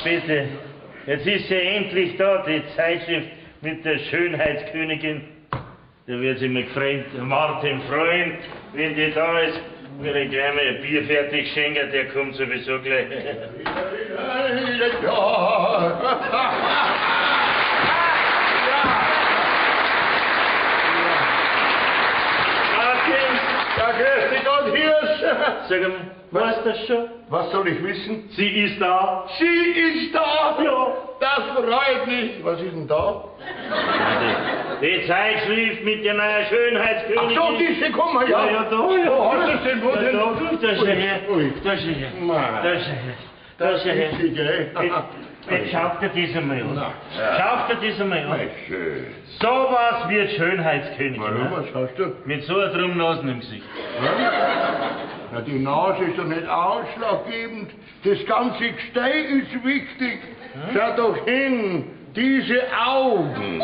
bitte. Jetzt ist sie endlich da, die Zeitschrift mit der Schönheitskönigin. Da wird sich mein Freund Martin freuen, wenn die da ist. Will ich gleich mal ein Bier fertig schenken, der kommt sowieso gleich. Martin! Ja, grüß dich Gott, Hirsch. Sag mal, weißt du das schon? Was soll ich wissen? Sie ist da. Sie ist da! Ja. Das freut mich. Was ist denn da? Die Zeitschrift mit der neuen Schönheitskönigin. Ach so, die ist gekommen, ja. Ja, ja, da, ja. Wo hast du es denn? Wo Ja, denn? da, guck, da schau her. Ui. Da schau her. Mann. Da schau her. Da schau her. ist sie, gell? Jetzt schau dir das einmal an. Na. Schau dir das einmal an. Mei, schön. Sowas wird Schönheitskönigin. Warum, ne? was hast du? Mit so einer Trummnasen im Gesicht. Na, die Nase ist doch nicht ausschlaggebend. Das ganze Gestell ist wichtig. Schau doch hin, diese Augen.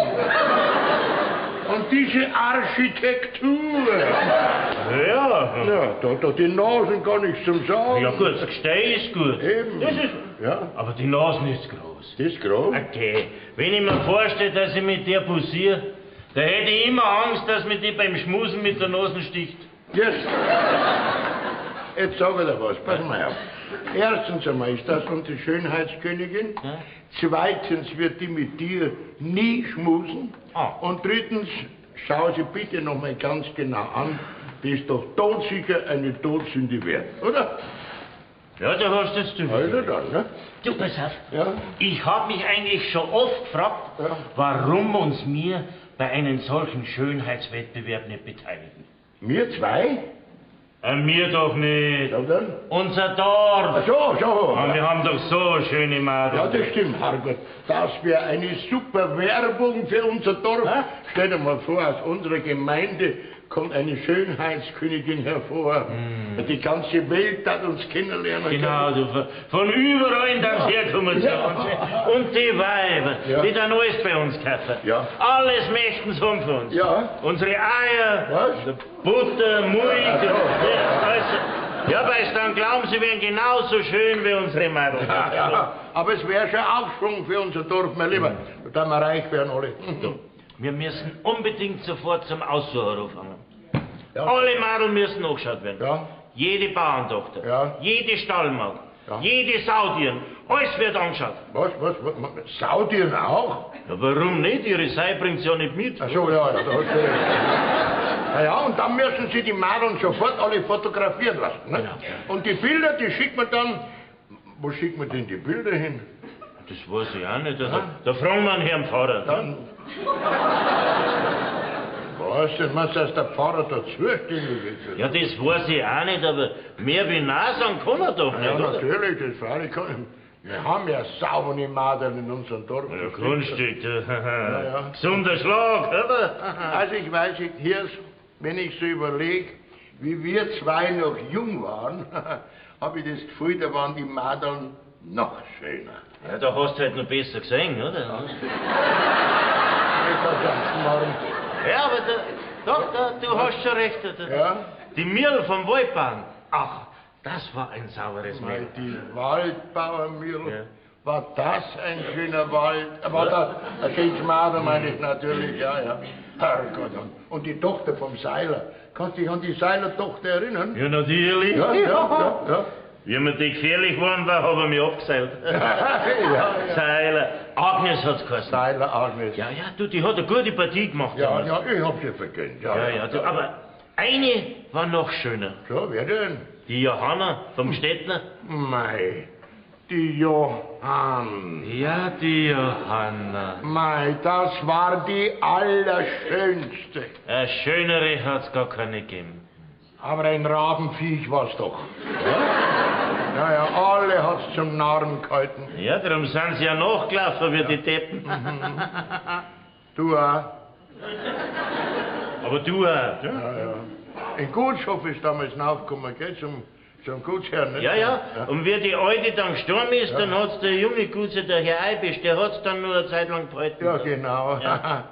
Und diese Architektur. Ja. Ja, da die Nasen gar nichts zum Sagen. Ja gut, das Gestell ist gut. Eben. Das ist, Ja. aber die Nasen ist groß. Das ist groß. Okay, wenn ich mir vorstelle, dass ich mit der posiere, da hätte ich immer Angst, dass mir die beim Schmusen mit der Nase sticht. Jetzt. Jetzt sag ich dir was, pass mal auf. Erstens einmal ist das unsere Schönheitskönigin. Ja. Zweitens wird die mit dir nie schmusen. Ah. Und drittens, schau sie bitte noch mal ganz genau an. Die ist doch todsicher eine Todsünde wert, oder? Ja, da hast du jetzt du. Also dann, ne? Du, pass auf. Ja. Ich hab mich eigentlich schon oft gefragt, Ja. warum uns wir bei einem solchen Schönheitswettbewerb nicht beteiligen. Wir zwei? Mir doch nicht. Ja, dann? Unser Dorf. Ach so, so. Ah, wir haben doch so schöne Mädel. Ja, das stimmt, Herrgott. Das wäre eine super Werbung für unser Dorf. Hä? Stell dir mal vor, aus unserer Gemeinde kommt eine Schönheitskönigin hervor. Die ganze Welt hat uns kennenlernen Hm. Genau, du, von überall dann herkommen zu Ja. uns. Und die Weiber, Ja. die dann alles bei uns kaufen. Ja. Alles möchten sie haben von uns. Ja. Unsere Eier, Was? Butter, Milch, Ach so. ja, alles. Ja, weil sie dann glauben, sie wären genauso schön wie unsere Mädel. Ja, ja. Aber es wäre schon Aufschwung für unser Dorf, mein Lieber. Da wir reich werden alle. Du, wir müssen unbedingt sofort zum Aussucher anfangen. Ja. Alle Mädel müssen angeschaut werden. Ja. Jede Bauerntochter, Ja. jede Stallmagd, Ja. jede Saudieren, alles wird angeschaut. Was, was? Saudien auch? Ja, warum nicht? Ihre Sei bringt sie ja nicht mit. Ach so, ja, ja, da hast du recht. Na ja, und dann müssen Sie die Madeln sofort alle fotografieren lassen. Ne? Genau. Und die Bilder, die schickt man dann. Wo schickt man denn die Bilder hin? Das weiß ich auch nicht. Da fragen wir einen Herrn Pfarrer. Dann. Was denn? Meinst du, dass der Pfarrer da zuständig ist? Ja, das weiß ich auch nicht, aber mehr wie Nein sagen kann er doch nicht, ja, oder? natürlich, das freilich kann ich. Wir haben ja saubere Madeln in unserem Dorf. Ja, Kunststück. Ja, ja. Gesunder Schlag, oder? Also ich weiß nicht, Hirs, wenn ich so überlege, wie wir zwei noch jung waren, habe ich das Gefühl, da waren die Madeln noch schöner. Ja, da hast du halt noch besser gesehen, oder? Ich war ganz schmarrn. Ja, aber da, doch, da, du hast schon recht. Da, Ja? Die Mirl vom Waldbahn. Ach, das war ein sauberes Mei, Mädel. die Waldbauermühle. Ja. War das ein schöner Wald? War das ein schönes Madel, meine ich natürlich, ja, ja. Herrgott, und die Tochter vom Seiler. Kannst du dich an die Seiler-Tochter erinnern? Ja, natürlich. Ja, ja, ja, ja. Wie mir die gefährlich geworden war, habe ich mich abgeseilt. Ja, ja. Seiler. Agnes hat's geheißen. Seiler Agnes. Ja, ja, du, die hat eine gute Partie gemacht. Ja, damals. ja, ich hab sie vergönnt. Ja, Ja, ja, du, aber eine war noch schöner. So, wer denn? Die Johanna vom Städtner. Mei, die Johann. Ja, die Johanna. Mei, das war die allerschönste. Eine schönere hat's gar keine gegeben. Aber ein Rabenviech war's doch. Ja, ja, alle hat's zum Narren gehalten. Ja, darum sind sie ja nachgelaufen wie die Deppen. Du auch. Aber du auch. Ja, ja. In Gutshof ist damals aufgekommen, gell, zum Gutsherrn. Nicht? Ja, ja. Und wie die Alte dann gestorben ist, dann hat's der junge Gutse, der Herr Eibisch, der hat's dann nur eine Zeit lang behalten. Ja, genau. Ja.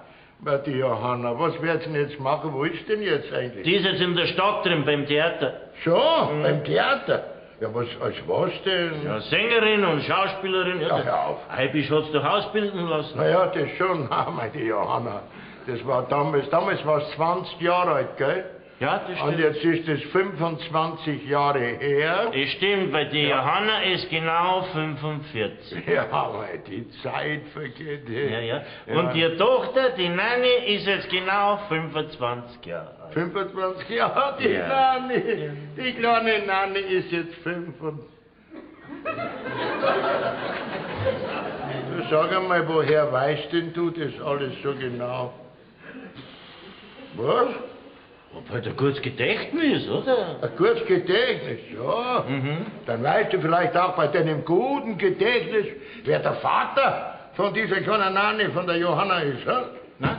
Na, die Johanna, was wird sie denn jetzt machen? Wo ist denn jetzt eigentlich? Die ist jetzt in der Stadt drin, beim Theater. Schon, beim Theater. Ja, was, als was denn? Ja, Sängerin und Schauspielerin. Ja, hör auf. Eibisch hat's doch ausbilden lassen. Na ja, das schon, meine Johanna. Das war damals, damals war es 20 Jahre alt, gell? Ja, das stimmt. Und jetzt ist es 25 Jahre her. Das stimmt, weil die Johanna ist genau 45. Ja, weil die Zeit vergeht. Ja, ja. Und die Tochter, die Nanni, ist jetzt genau 25 Jahre alt. 25 Jahre, die Nanni. Die kleine Nanni ist jetzt 25. Du, sag einmal, woher weißt denn du das alles so genau? Was? Ob halt ein gutes Gedächtnis, oder? Ein gutes Gedächtnis, ja. Mhm. Dann weißt du vielleicht auch bei deinem guten Gedächtnis, wer der Vater von dieser kleinen Nanni, von der Johanna ist, hä? Na,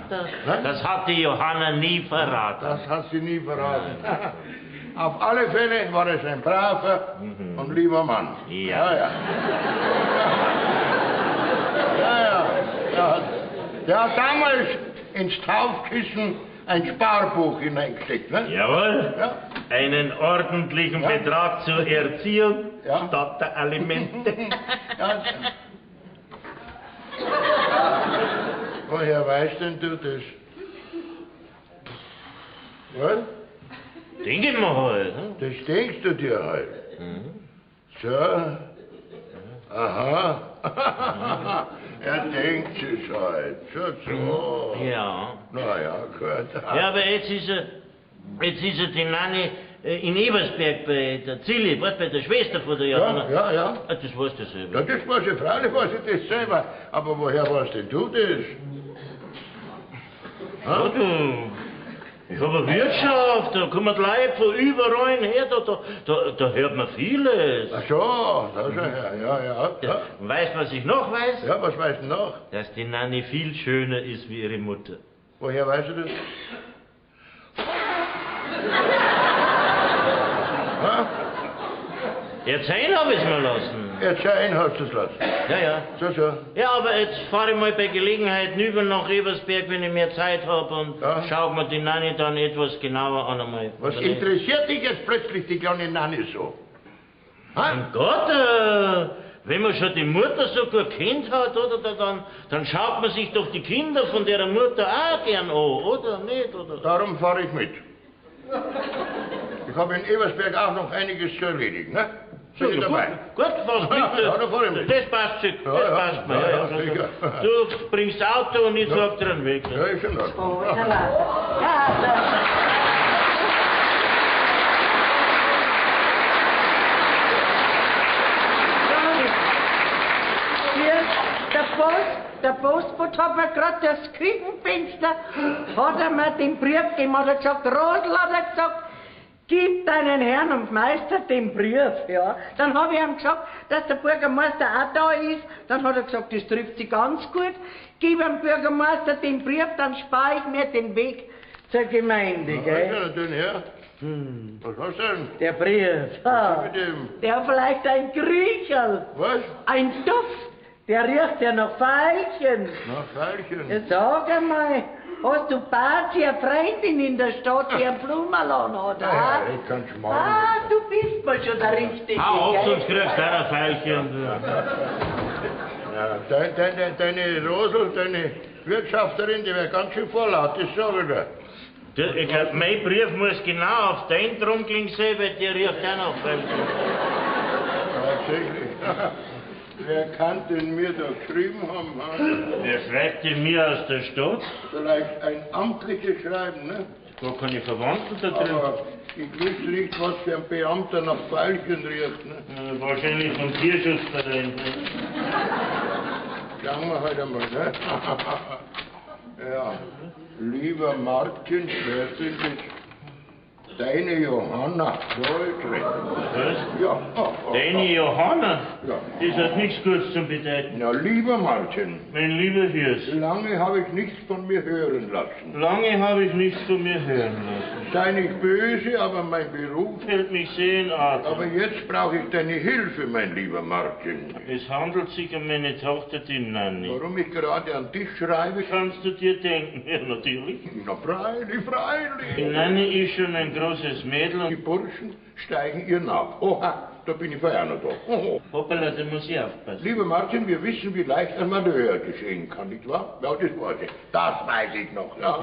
das hat die Johanna nie verraten. Das hat sie nie verraten. Auf alle Fälle war es ein braver und lieber Mann. Ja. Ja, ja. Ja, ja. Der hat damals ins Taufkissen ein Sparbuch hineingesteckt, ne? Jawohl. Ja. Einen ordentlichen Betrag zur Erziehung statt der Alimente. Ja. Woher weißt denn du das? Was? Denk ich mir halt. Ne? Das denkst du dir halt. Mhm. So. Aha. Er denkt sich halt. So, so. Ja. Na ja, gut. Ja, aber jetzt ist er die Nanni in Ebersberg bei der Zilli, weißt, bei der Schwester von der Johanna. Ja, ja, ja. Ah, das weißt du selber. Ja, das weiß ich, freilich weiß ich das selber. Aber woher weißt denn du das? Ja, du. Ich habe eine Wirtschaft, da kommen Leute von überall her, da hört man vieles. Ach so, das ist ja, ja, ja. Ja. Und weißt du, was ich noch weiß? Ja, was weißt du noch? Dass die Nanni viel schöner ist wie ihre Mutter. Woher weißt du das? Ha? Erzählen habe ich's mir lassen. Erzählen hast du's lassen. Ja, ja. So, so. Ja, aber jetzt fahre ich mal bei Gelegenheit rüber nach Ebersberg, wenn ich mehr Zeit habe und schau mir die Nanni dann etwas genauer an einmal. Was interessiert dich jetzt plötzlich die kleine Nanni so? Ha? Mein Gott, wenn man schon die Mutter so gut kennt hat, oder, dann schaut man sich doch die Kinder von der Mutter auch gern an, oder nicht? Oder? Darum fahre ich mit. Ich habe in Ebersberg auch noch einiges zu erledigen, ne? So, ja, dabei. Gut, was mit. Ja, da fahr ich mit. Das passt sich, das ja, passt mir. Ja, Ja, ja, sicher. Du bringst das Auto und ich sorg dir einen Weg. Ja, ist schon in Ordnung. Der Postbote hat mir gerade das Küchenfenster, hat er mir den Brief gegeben, hat er gesagt, Rosl, hat er gesagt, gib deinen Herrn und Meister den Brief, ja. Dann habe ich ihm gesagt, dass der Bürgermeister auch da ist. Dann hat er gesagt, das trifft sich ganz gut. Gib dem Bürgermeister den Brief, dann spare ich mir den Weg zur Gemeinde, gell. Was ist denn her? Hm. Was hast du denn? Der Brief. Was ist mit dem? Der hat vielleicht ein Grücherl. Was? Ein Duft. Der riecht ja nach Veilchen. Nach Veilchen? Ja, sag einmal, hast du Bazi eine Freundin in der Stadt, die einen Blumenladen hat, Ja, ah? ich kann schmarrn. Ah, du bist mir schon der Richtige. Hau ab, gell? sonst kriegst du auch ein Veilchen. Ja, deine Rosel, deine Wirtschafterin, die wäre ganz schön vorlaut, das sag ich dir. Du, ich glaub, mein Brief muss genau auf dein Trunkeln sein, weil der riecht auch nach Veilchen. Tatsächlich. Wer kann denn mir da geschrieben haben? Hm? Wer schreibt denn mir aus der Stadt? Vielleicht ein amtliches Schreiben, ne? Gar keine Verwandten da drin. Aber ich wüsste nicht, was für ein Beamter nach Veilchen riecht, ne? Ja, wahrscheinlich vom Tierschutzverein. Ne? Schauen wir halt einmal, ne? Ja, lieber Martin, wer sind das? Deine Johanna, Leute. Was? Ja. Oh, oh, Deine Johanna? Ja. Das hat nichts Gutes zum Bedeuten. Na, lieber Martin. Mein lieber Hirs. Lange habe ich nichts von mir hören lassen. Lange habe ich nichts von mir hören lassen. Sei nicht böse, aber mein Beruf hält mich sehr in Atem. Aber jetzt brauche ich deine Hilfe, mein lieber Martin. Es handelt sich um meine Tochter, die Nanni. Warum ich gerade an dich schreibe? Kannst du dir denken? Ja, natürlich. Na, freilich, freilich. Die Nanni ist schon ein großes Mädel und die Burschen steigen ihr nach. Oha, Da bin ich vorher noch da. Oho. Hoppala, da muss ich aufpassen. Lieber Martin, wir wissen, wie leicht ein Malheur geschehen kann, nicht wahr? Ja, das weiß ich. Das weiß ich noch. Ja.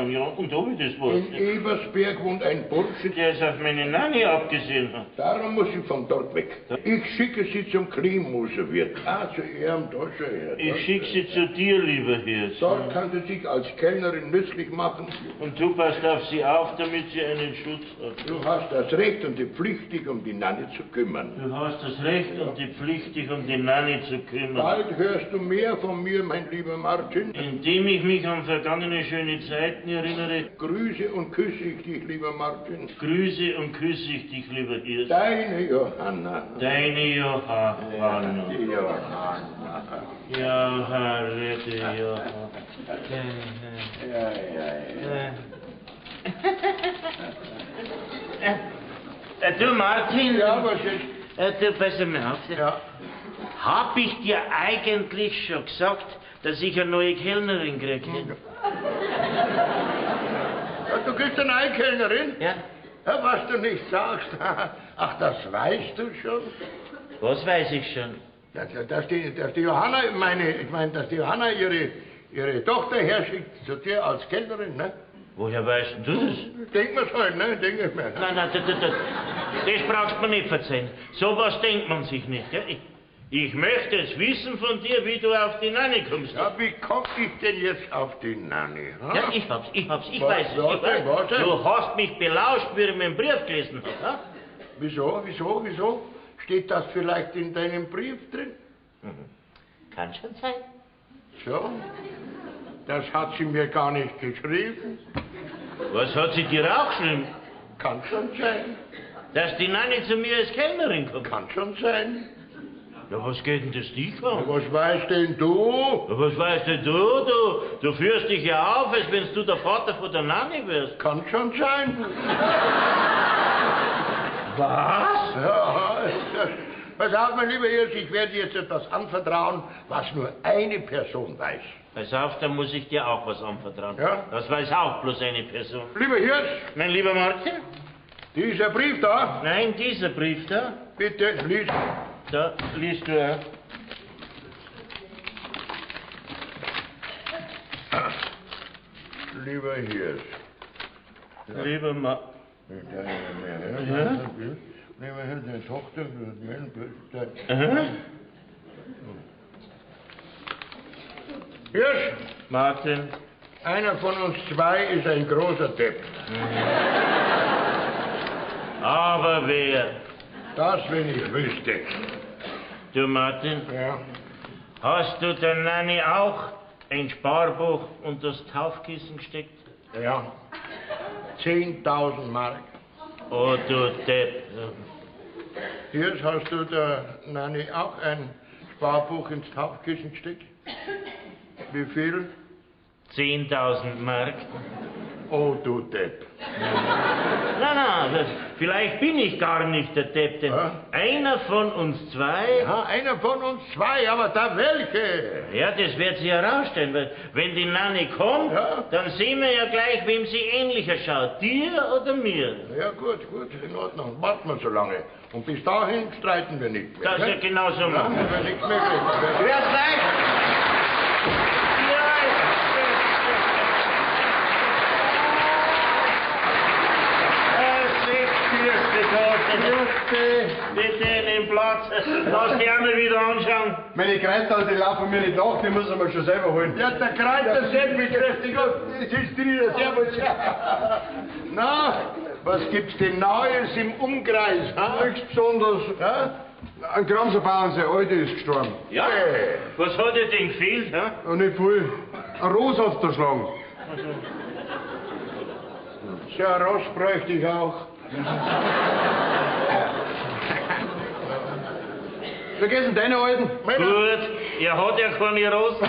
Ja, und ob ich das weiß. In Ebersberg wohnt ein Bursche, Der es auf meine Nanny abgesehen hat. Darum muss ich von dort weg. Ich schicke sie zum Klimoserwirt. Ah, zu ihrem da schau her. Ich schicke sie zu dir, lieber Hirs. Dort kann sie sich als Kellnerin nützlich machen. Und du passt auf sie auf, damit sie einen Schutz hat. Du hast das Recht und die Pflicht, dich um die Nanny zu kümmern. Du hast das Recht und die Pflicht, dich um die Nanny zu kümmern. Bald hörst du mehr von mir, mein lieber Martin. Indem ich mich an vergangene schöne Zeiten erinnere, Grüße und küsse ich dich, lieber Martin. grüße und küsse ich dich, lieber Hirs. Deine Johanna. Deine Johanna. Die Johanna. Johanna, Johanna. Ja, ja, ja. Du, Martin. Ja, was ist? Du, pass mal auf. Ja. Hab ich dir eigentlich schon gesagt, dass ich eine neue Kellnerin kriege? Ja, du kriegst eine neue Kellnerin? Ja. Ja, was du nicht sagst. Ach, das weißt du schon. Was weiß ich schon? Dass die Johanna, ich meine, dass die Johanna ihre Tochter herschickt zu dir als Kellnerin, ne? Woher weißt denn du das? Denk mir's halt, ne? Denk ich mir. Nein, nein, das brauchst du mir nicht verzeihen. So was denkt man sich nicht, gell? Ich möchte es wissen von dir, wie du auf die Nanny kommst. Ja, wie komm ich denn jetzt auf die Nanny? Hm? Ja, ich hab's, ich Was, weiß es. was Ich weiß. denn, was denn? Du hast mich belauscht, wie ich meinen Brief gelesen hab. Ha? Wieso? Steht das vielleicht in deinem Brief drin? Kann schon sein. So, das hat sie mir gar nicht geschrieben. Was hat sie dir auch geschrieben? Kann schon sein. Dass die Nanny zu mir als Kellnerin kommt. Kann schon sein. Ja, was geht denn das dich an? Was weißt denn du? Ja, was weißt denn du? Du führst dich ja auf, als wenn du der Vater von der Nanny wärst. Kann schon sein. Was? Ja, pass auf, mein lieber Hirsch, ich werde dir jetzt etwas anvertrauen, was nur eine Person weiß. Pass auf, da muss ich dir auch was anvertrauen. Ja? Das weiß auch bloß eine Person. Lieber Hirsch, Mein lieber Martin? dieser Brief da, Nein, dieser Brief da. bitte lies. Da liest du auch. Lieber Hirsch. Lieber Ma... Ja? Lieber Hirsch, deine Tochter, Hirsch, Martin. einer von uns zwei ist ein großer Depp. Aber wer? Das, wenn ich wüsste. Du, Martin, Ja. hast du der Nanny auch ein Sparbuch und das Taufkissen gesteckt? Ja. 10.000 Mark. Oh, du Depp. Hirsch, hast du der Nanny auch ein Sparbuch ins Taufkissen gesteckt? Wie viel? 10.000 Mark. Oh, du Depp. Nein, nein, vielleicht bin ich gar nicht der Depp, denn Ja? einer von uns zwei... Ja, einer von uns zwei, aber da welche? Ja, das wird sich herausstellen, weil wenn die Nanny kommt, Ja. dann sehen wir ja gleich, wem sie ähnlicher schaut, dir oder mir. Ja, gut, gut, in Ordnung. Warten wir so lange. Und bis dahin streiten wir nicht mehr. Das ist ja ne? genauso Ja, machen. wir werden nicht mehr reden. Grüß euch! Ja, Bitte nimm Platz. Lass die einmal wieder anschauen. Meine Kräuter, die laufen mir nicht nach, die muss ich mir schon selber holen. Ja, der Kräuter Sandwich, grüß dich Gott. Es ist drin, servus. Na, was gibt's denn Neues im Umkreis? Ha? Nichts Besonderes. Ja? Ein Gramser Bauern, sein Alte ist gestorben. Ja? Was hat dir denn gefehlt? Ha? Und nicht viel. Ein Ros hat's erschlagen. So ein Ross bräuchte ich auch. Vergessen deine Alten. Gut, er hat ja keine Rosen.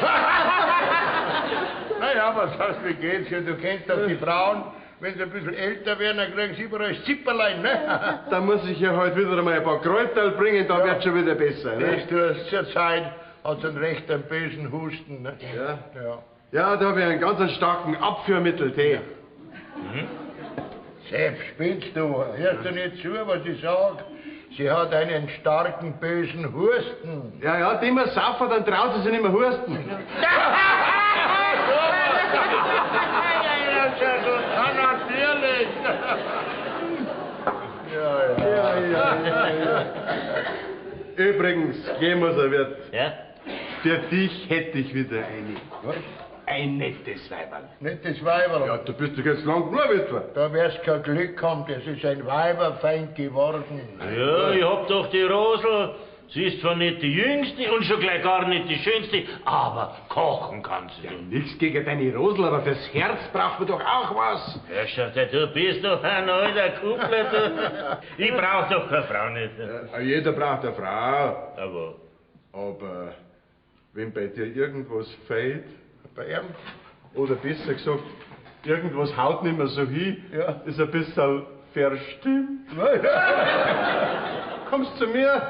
Naja, was heißt, wie geht's ja? Du kennst doch die Frauen. Wenn sie ein bisschen älter werden, dann kriegen sie überall das Zipperlein, ne? Da muss ich ja heute wieder einmal ein paar Kräuter bringen, dann wird's schon wieder besser. Ne? Das du hast zur Zeit hat einen recht einen bösen Husten, ne? Ja. Ja. Ja, da habe ich einen ganz starken Abführmitteltee. Sepp, spinnst du? Hörst du nicht zu, was ich sag? Sie hat einen starken, bösen Husten. Ja, ja, die immer saufen, dann traut sie sich nicht mehr husten. Ja, natürlich. Ja, ja. Ja, ja, ja, ja. Übrigens, Gemoser Wirt, Ja? für dich hätte ich wieder eine. Was? Ein nettes Weiberl. Nettes Weiberl. Ja, du bist doch jetzt lang genug Witwer. Da wirst kein Glück haben, das ist ein Weiberfeind geworden. Ja, ich hab doch die Rosel. Sie ist zwar nicht die jüngste und schon gleich gar nicht die schönste, aber kochen kann sie. Ja, nichts gegen deine Rosel, aber fürs Herz braucht man doch auch was. Herrschaft, du bist doch ein alter Kuppler, du. Ich brauch doch keine Frau nicht. Jeder braucht eine Frau. Aber Aber wenn bei dir irgendwas fehlt, Bei ihm? oder besser gesagt, irgendwas haut nicht mehr so hin, Ja. ist ein bisschen verstimmt. Kommst zu mir,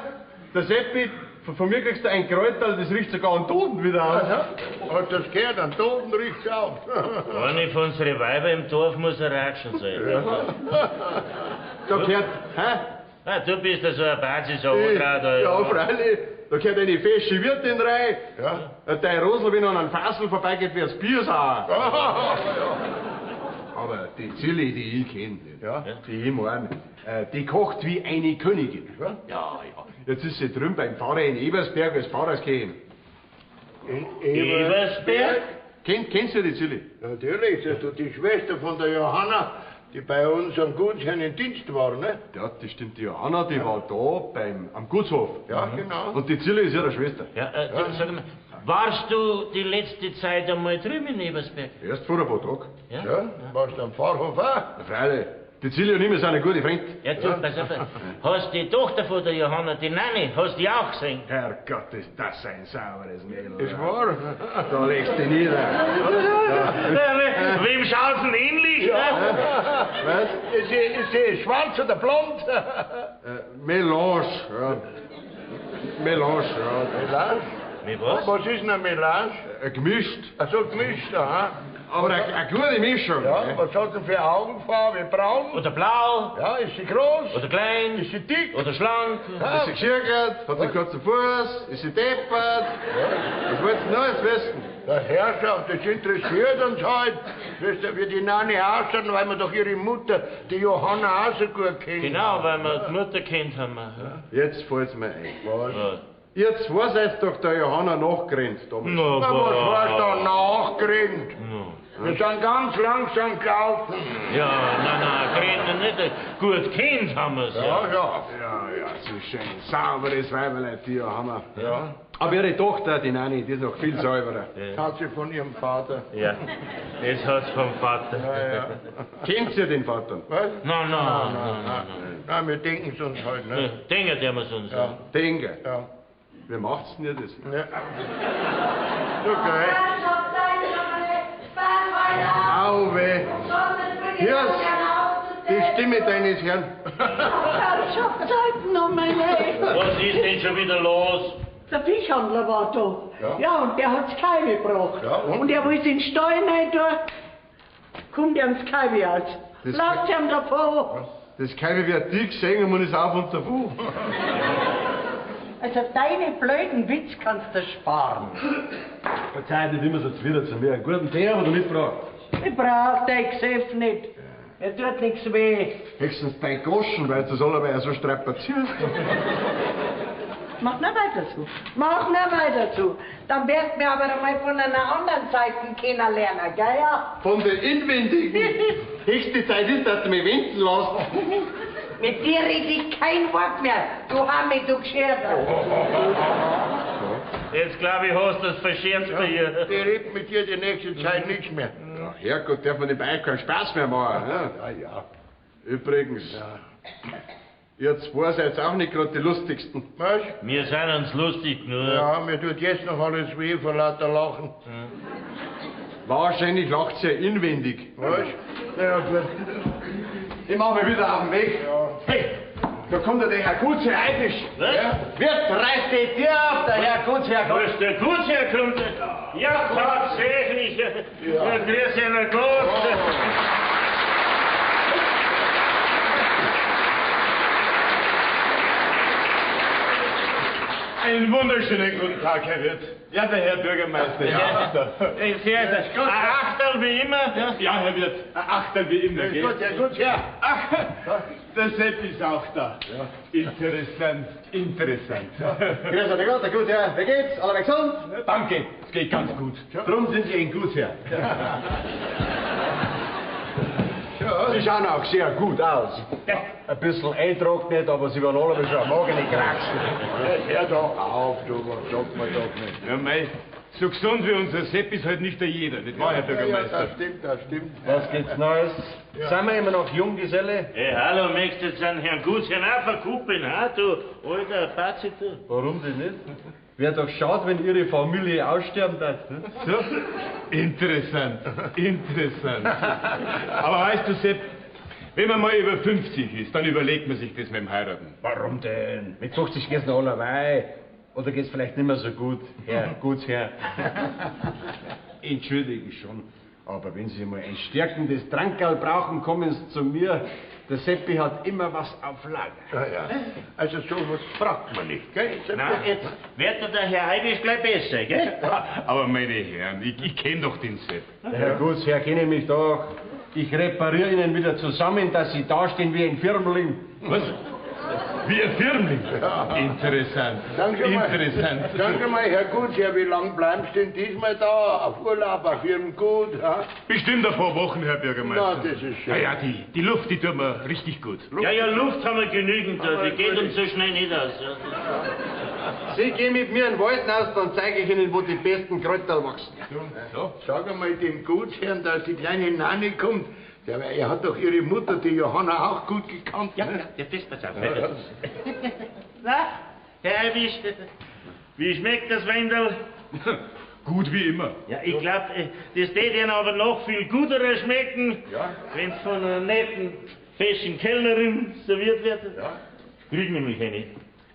der Seppi, von mir kriegst du ein Kräuterl, das riecht sogar an Toten wieder aus. Aha. Hast du das gehört? An Toten riecht's auch. eine von unseren Weiber im Dorf muss ein Ratschen sein. Da gehört, hä? Ah, du bist ja so ein Basis, Ja, freilich. Da gehört eine fesche Wirtin rein. Ja. Dein Rosel, wenn er an einem Fassel vorbeigeht, wird's Bier sauer. Aber die Zilli, die ich kenne, Ja. die ich mein, die kocht wie eine Königin. Ja? Ja, ja. Jetzt ist sie drüben beim Pfarrer in Ebersberg als Pfarrerskirche. In Ebersberg? Kennst du die Zilli? Natürlich, das ist doch die Schwester von der Johanna, die bei uns am Gutsherrn in Dienst war, ne? Ja, das stimmt. Die Johanna, die war da am Gutshof. Ja, genau. Und die Zilli ist ihre Schwester. Ja, du, sag mal, warst du die letzte Zeit einmal drüben in Ebersberg? Erst vor ein paar Tagen. Ja? Ja, warst du am Pfarrhof auch? Ja, freilich. Die Zilli und ich, wir sind eine gute Freund. Ja, du, pass auf. Hast die Tochter von der Johanna, die Nanni, hast die auch gesehen? Herrgott, ist das ein sauberes Mädel. Ist wahr. Da legst du dich nieder. Wem schaut's denn ähnlich? Ne? Was? Ist sie schwarz oder blond? Melange, ja. Melange, ja. Melange? Mit was? Was ist denn ein Melange? Gemischt. Ach so, gemischt, aha. Aber eine gute Mischung. Ja, ne? was hat denn für Augenfarbe? Braun? Oder blau? Ja, ist sie groß? Oder klein? Ist sie dick? Oder schlank? Ja. Ist sie geschirrt? Hat sie einen kurzen Fuß? Ist sie deppert? Was wolltest du noch jetzt wissen? Der Herrschaft, das interessiert uns halt. Wisst ihr, wie die Nanni ausschaut, weil wir doch ihre Mutter, die Johanna, auch so gut kennen. Genau, weil wir die Mutter kennt haben. wir. Jetzt fällt's mir ein. Was? Ja. Ihr zwei seid doch der Johanna nachgerannt damals. Na, Na, was heißt da nachgerannt? Wir sind ganz langsam gelaufen. Ja, nein, nein, gerannt nicht. Gut kennt haben wir's. Ja, ja. Ja, ja, so schön. Sauberes Weiberlein, die Johanna. Ja. Aber ihre Tochter, die Nanni, die ist noch viel sauberer. Das hat sie von ihrem Vater. Ja, das hat's vom Vater. Ja, ja. Kennt ihr den Vater? Was? Nein, nein, nein, nein. Nein, wir denken es uns halt, ne? Denken tun wir's uns. Ja. Denke. Ja. Wie macht's denn ihr das? Ja. Okay. Au weh. Hier ist die Stimme deines Herrn. Herrschaftszeiten um mein Leben. Was ist denn schon wieder los? Der Fischhandler war da. Ja. Ja, und der hat's Kalbe gebracht. Ja, und? Und er wollte in den Stall rein tun, kommt ihm das Kalbe aus. Das- Lauft ihm davon. Das Kalbe wird dich gesehen und man ist auf und davon. Also deine blöden Witz kannst du sparen. Verzeih nicht immer so zuwider zu mir. Einen guten Tee haben wir mitgebracht. Ich brauch dein Geschäft nicht. Mir tut nichts weh. Höchstens dein Goschen, weil du das alleweil so strapazierst. Mach nur weiter so. Mach nur weiter so. Dann wirst du mir aber einmal von einer anderen Seite kennenlernen, gell? Ja? Von der Inwendigen. Höchste Zeit ist, dass du mich wenden lässt. Mit dir rede ich kein Wort mehr. Du Hammi, du Geschirrter. Jetzt glaube ich, hast du das verscherzt bei ihr. Die redet mit dir die nächste Zeit nichts mehr. Ja, Herrgott, darf man den Bayern keinen Spaß mehr machen. Ne? Ja, ja. Übrigens, ihr zwei seid auch nicht gerade die lustigsten. Was? Wir sind uns lustig genug. Ja, mir tut jetzt noch alles weh vor lauter Lachen. Wahrscheinlich lacht sie ja inwendig. Was? Na ja, gut. Ich mach mich wieder auf den Weg. Hey, da kommt ja der Herr Gutsherr Eibisch. Was? Ja. Wirt, reißt die Tür auf, der Herr Gutsherr kommt. Was, der Gutsherr kommt? Ja, tatsächlich. Ja. Grüß dich, Herr Gott. Einen wunderschönen guten Tag, Herr Wirt. Ja, der Herr Bürgermeister. Ja, ja. Sehr gut. Ein Achterl wie immer. Ja, ja, Herr Wirt, ein Achterl wie immer. Grüß Gott, Herr Gutsherr. Ach, der Sepp ist auch da. Ja. Interessant, interessant. Ja. Grüß Gott, der Gutsherr. Wie geht's? Alle gesund? Danke, es geht ganz gut. Ja. Drum sind Sie ein Gutsherr. Ja. Ja. Sie schauen auch sehr gut aus. Ja. Ein bisschen eintrocknet, aber Sie waren alle schon am Magen nicht kraxen. Hör doch auf, du, was sagt man doch nicht. Ja, mei, so gesund wie unser Sepp ist halt nicht der jeder, nicht wahr, Herr Bürgermeister? Ja, das stimmt, das stimmt. Was geht's Neues? Ja. Sind wir immer noch Junggeselle? Hey, hallo, möchtest du jetzt einen Herrn Gutsherrn auch verkuppeln, ha, du alter Bazi, du? Warum denn nicht? Wär doch schade, wenn Ihre Familie aussterben darf. Ne? So, interessant, interessant. Aber weißt du, Sepp, wenn man mal über 50 ist, dann überlegt man sich das mit dem Heiraten. Warum denn? Mit 50 geht's noch allerweil. Oder geht's vielleicht nicht mehr so gut, Herr Gutsherr? Entschuldigen schon, aber wenn Sie mal ein stärkendes Trankerl brauchen, kommen Sie zu mir. Der Seppi hat immer was auf Lager. Ja, ja. Also sowas fragt man nicht, gell? Nein, jetzt wird der Herr Eibisch gleich besser, gell? Ja, aber meine Herren, ich kenne doch den Sepp. Der Herr Gutsherr, kenne mich doch. Ich repariere Ihnen wieder zusammen, dass Sie dastehen wie ein Firmling. Was? Wie ein Firmling? Ja. Interessant. Danke mal, interessant. Danke mal, Herr Gutsherr, wie lange bleiben Sie denn diesmal da? Auf Urlaub, auf Ihrem Gut? Ja? Bestimmt ein paar Wochen, Herr Bürgermeister. Na, das ist schön. Ja, ja, die Luft, die tut mir richtig gut. Luft. Ja, ja, Luft haben wir genügend, da. Die geht uns so schnell nicht aus. Ja. Sie gehen mit mir in den Wald raus, dann zeige ich Ihnen, wo die besten Kräuter wachsen. So. Sag einmal dem Gutsherrn, dass die kleine Nanni kommt. Ja, er hat doch Ihre Mutter, die Johanna, auch gut gekannt. Ja, ne? Ja, das pass auf. Ja. Na, Herr Eibisch, wie schmeckt das Wendel? Gut wie immer. Ja, ich glaube, das tät Ihnen aber noch viel guterer schmecken, ja. wenn's von einer netten, feschen Kellnerin serviert wird. Ja. Krieg nämlich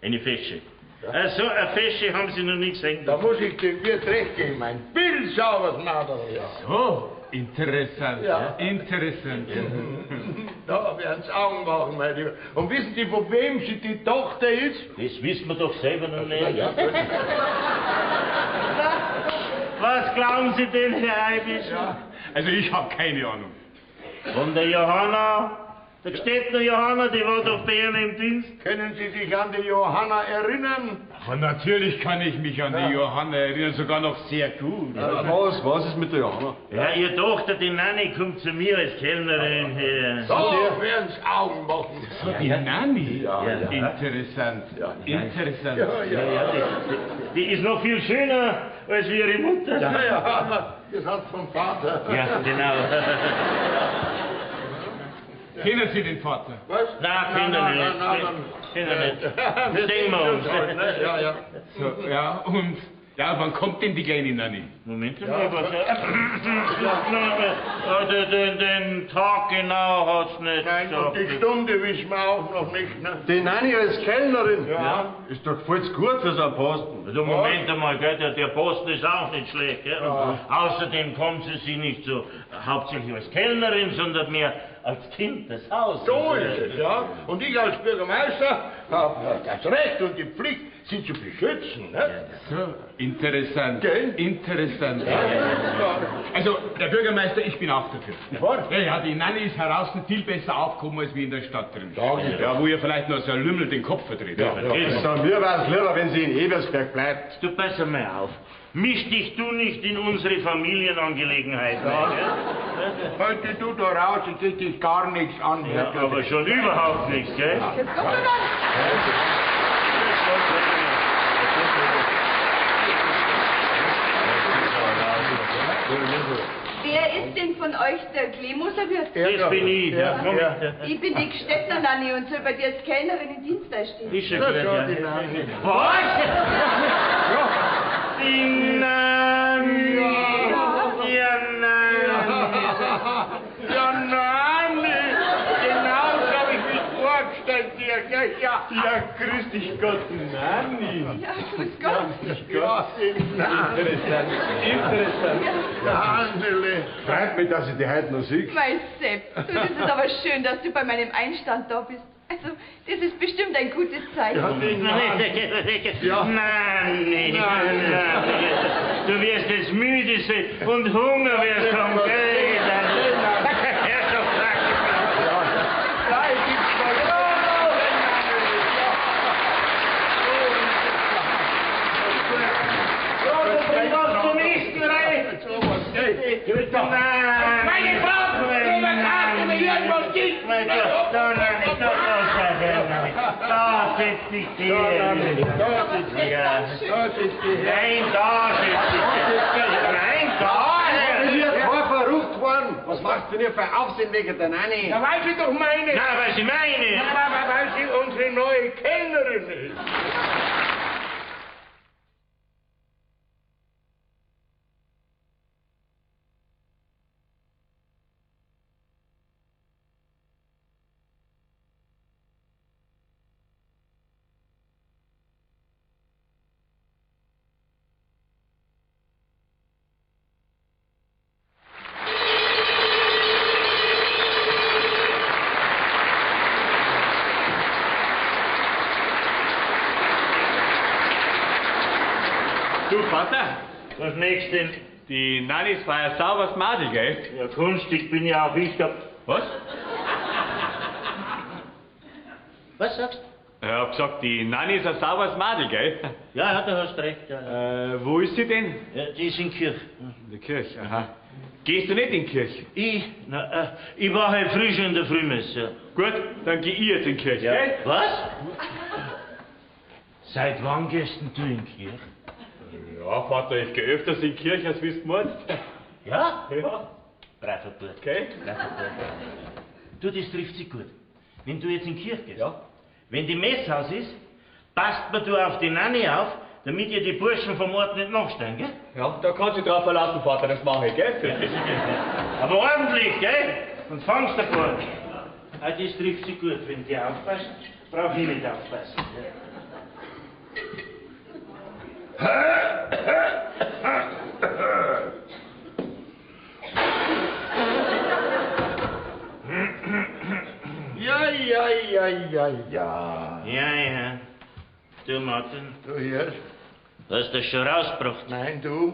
eine fesche. Ja. Also, eine fesche haben Sie noch nie gesehen. Da muss ich dem Wirt recht geben, ein bildsauberes Madel. Ja. So. Interessant, ja. Interessant. Ja. Da werden Sie Augen machen, mein Lieber. Und wissen Sie, von wem sie die Tochter ist? Das wissen wir doch selber noch nicht. Ja, Was glauben Sie denn, Herr Eibisch? Ja. Also ich habe keine Ahnung. Von der Johanna. Der Gstettner Johanna, die war doch bei Ihnen im Dienst. Können Sie sich an die Johanna erinnern? Aber natürlich kann ich mich an die Johanna erinnern, sogar noch sehr gut. Ja, was ist mit der Johanna? Ja, Ihre Tochter, die Nanni, kommt zu mir als Kellnerin her. So werden Sie Augen machen. So, die Nanni? Ja, ja. Interessant, ja. Interessant. Ja, ja, ja, die ist noch viel schöner als wie ihre Mutter. Ja, ja, das hat vom Vater. Ja, genau. Kennen Sie den Vater? Was? Nein, kennen wir nicht. Kennen wir nicht. Sehen wir uns. Ja, ja. So, ja, und ja, wann kommt denn die kleine Nanni? Moment mal, was? Den Tag genau hat's nicht. Nein, und die Stunde wissen wir auch noch nicht, ne? Die Nanni als Kellnerin? Ja. Ist doch voll zu gut für so einen Posten. Also Moment einmal, gell, der Posten ist auch nicht schlecht, gell? Und außerdem kommt sie sich nicht so hauptsächlich als Kellnerin, sondern mehr als Kind des Hauses. So ist es, ja. Und ich als Bürgermeister habe das Recht und die Pflicht, sie zu beschützen, ne? So, interessant. Gell? Interessant. Ja. Also, der Bürgermeister, ich bin auch dafür. Was? Ja, ja, die Nanni ist heraus viel besser aufgehoben als wie in der Stadt drin. Sag ich Ja, wo ihr vielleicht noch so ein Lümmel den Kopf verdreht. Ja, ja. So, mir wär's lieber, wenn sie in Ebersberg bleibt. Du, pass einmal auf. Misch dich du nicht in unsere Familienangelegenheiten. Ja. Gell? Heute du da raus, es geht dich gar nichts an. Ja, aber schon überhaupt nichts, gell? Ja. Jetzt kommt er dann. Wer ist denn von euch der Klemoser Wirt? Das bin ich. Ja, komm ja. mit. Ich bin die Gstettner Nanni und soll bei dir als Kellnerin in Dienst einstehen. Ist schon Na, gut, schon, ja. die Nanni. Was? Die Nanni. Ja, Nanni. Ja, Nanni, genau so habe ich mich vorgestellt dir, gell? Ja, Ja, grüß dich Gott, Nanni. Ja, grüß Gott. ja, die Nanni. Interessant, interessant. Nannele. Freut mich, dass ich die heute noch sehe. Mein Sepp, du, das ist aber schön, dass du bei meinem Einstand da bist. Also, das ist bestimmt ein gutes Zeichen. Ja. Nein, nein, nein. Du wirst jetzt müde sein und Hunger wirst haben, gell? Meine Frau, Da setz dich her. Nein, da setz dich her. Nein, da. Ich bin verrückt geworden. Was machst du denn für Aufsehen wegen der Nanni? Ja, weil sie doch meine. Na, weil sie meine. Na, weil sie unsere neue Kellnerin ist. Du, Vater? Was nächstes denn? Die Nanni ist ein sauberes Madel, gell? Ja, kunstig bin ja auch ich da. Was? Was sagst du? Ich hab gesagt, die Nanni ist ein sauberes Madel, gell? Ja, ja, du hast recht. Ja, ja. Wo ist sie denn? Ja, die ist in Kirche. In der Kirche, aha. Gehst du nicht in die Kirche? Ich? Na, ich war halt früh schon in der Frühmesse. Ja. Gut, dann geh ich jetzt in die Kirche, ja. Gell? Was? Seit wann gehst denn du in die Kirche? Ja, Vater, ich geh öfters in die Kirche, als wie's meinst. Ja? Ja. Braver Bub. Okay. Braver Bub. Du, das trifft sich gut. Wenn du jetzt in die Kirche gehst, ja. Wenn die Messhaus ist, passt man du auf die Nanni auf, damit ihr die Burschen vom Ort nicht nachstellen, gell? Ja, da kannst du dich drauf verlassen, Vater, das mache ich, gell? Ja, aber ordentlich, gell? Und fangst davor. Ah, das trifft sich gut. Wenn die aufpasst, brauch ich nicht aufpassen. Ja. Ja, ja, ja, ja, ja. Ja, ja. Du, Martin. Du hörst? Hast du das schon rausgebracht? Nein, du.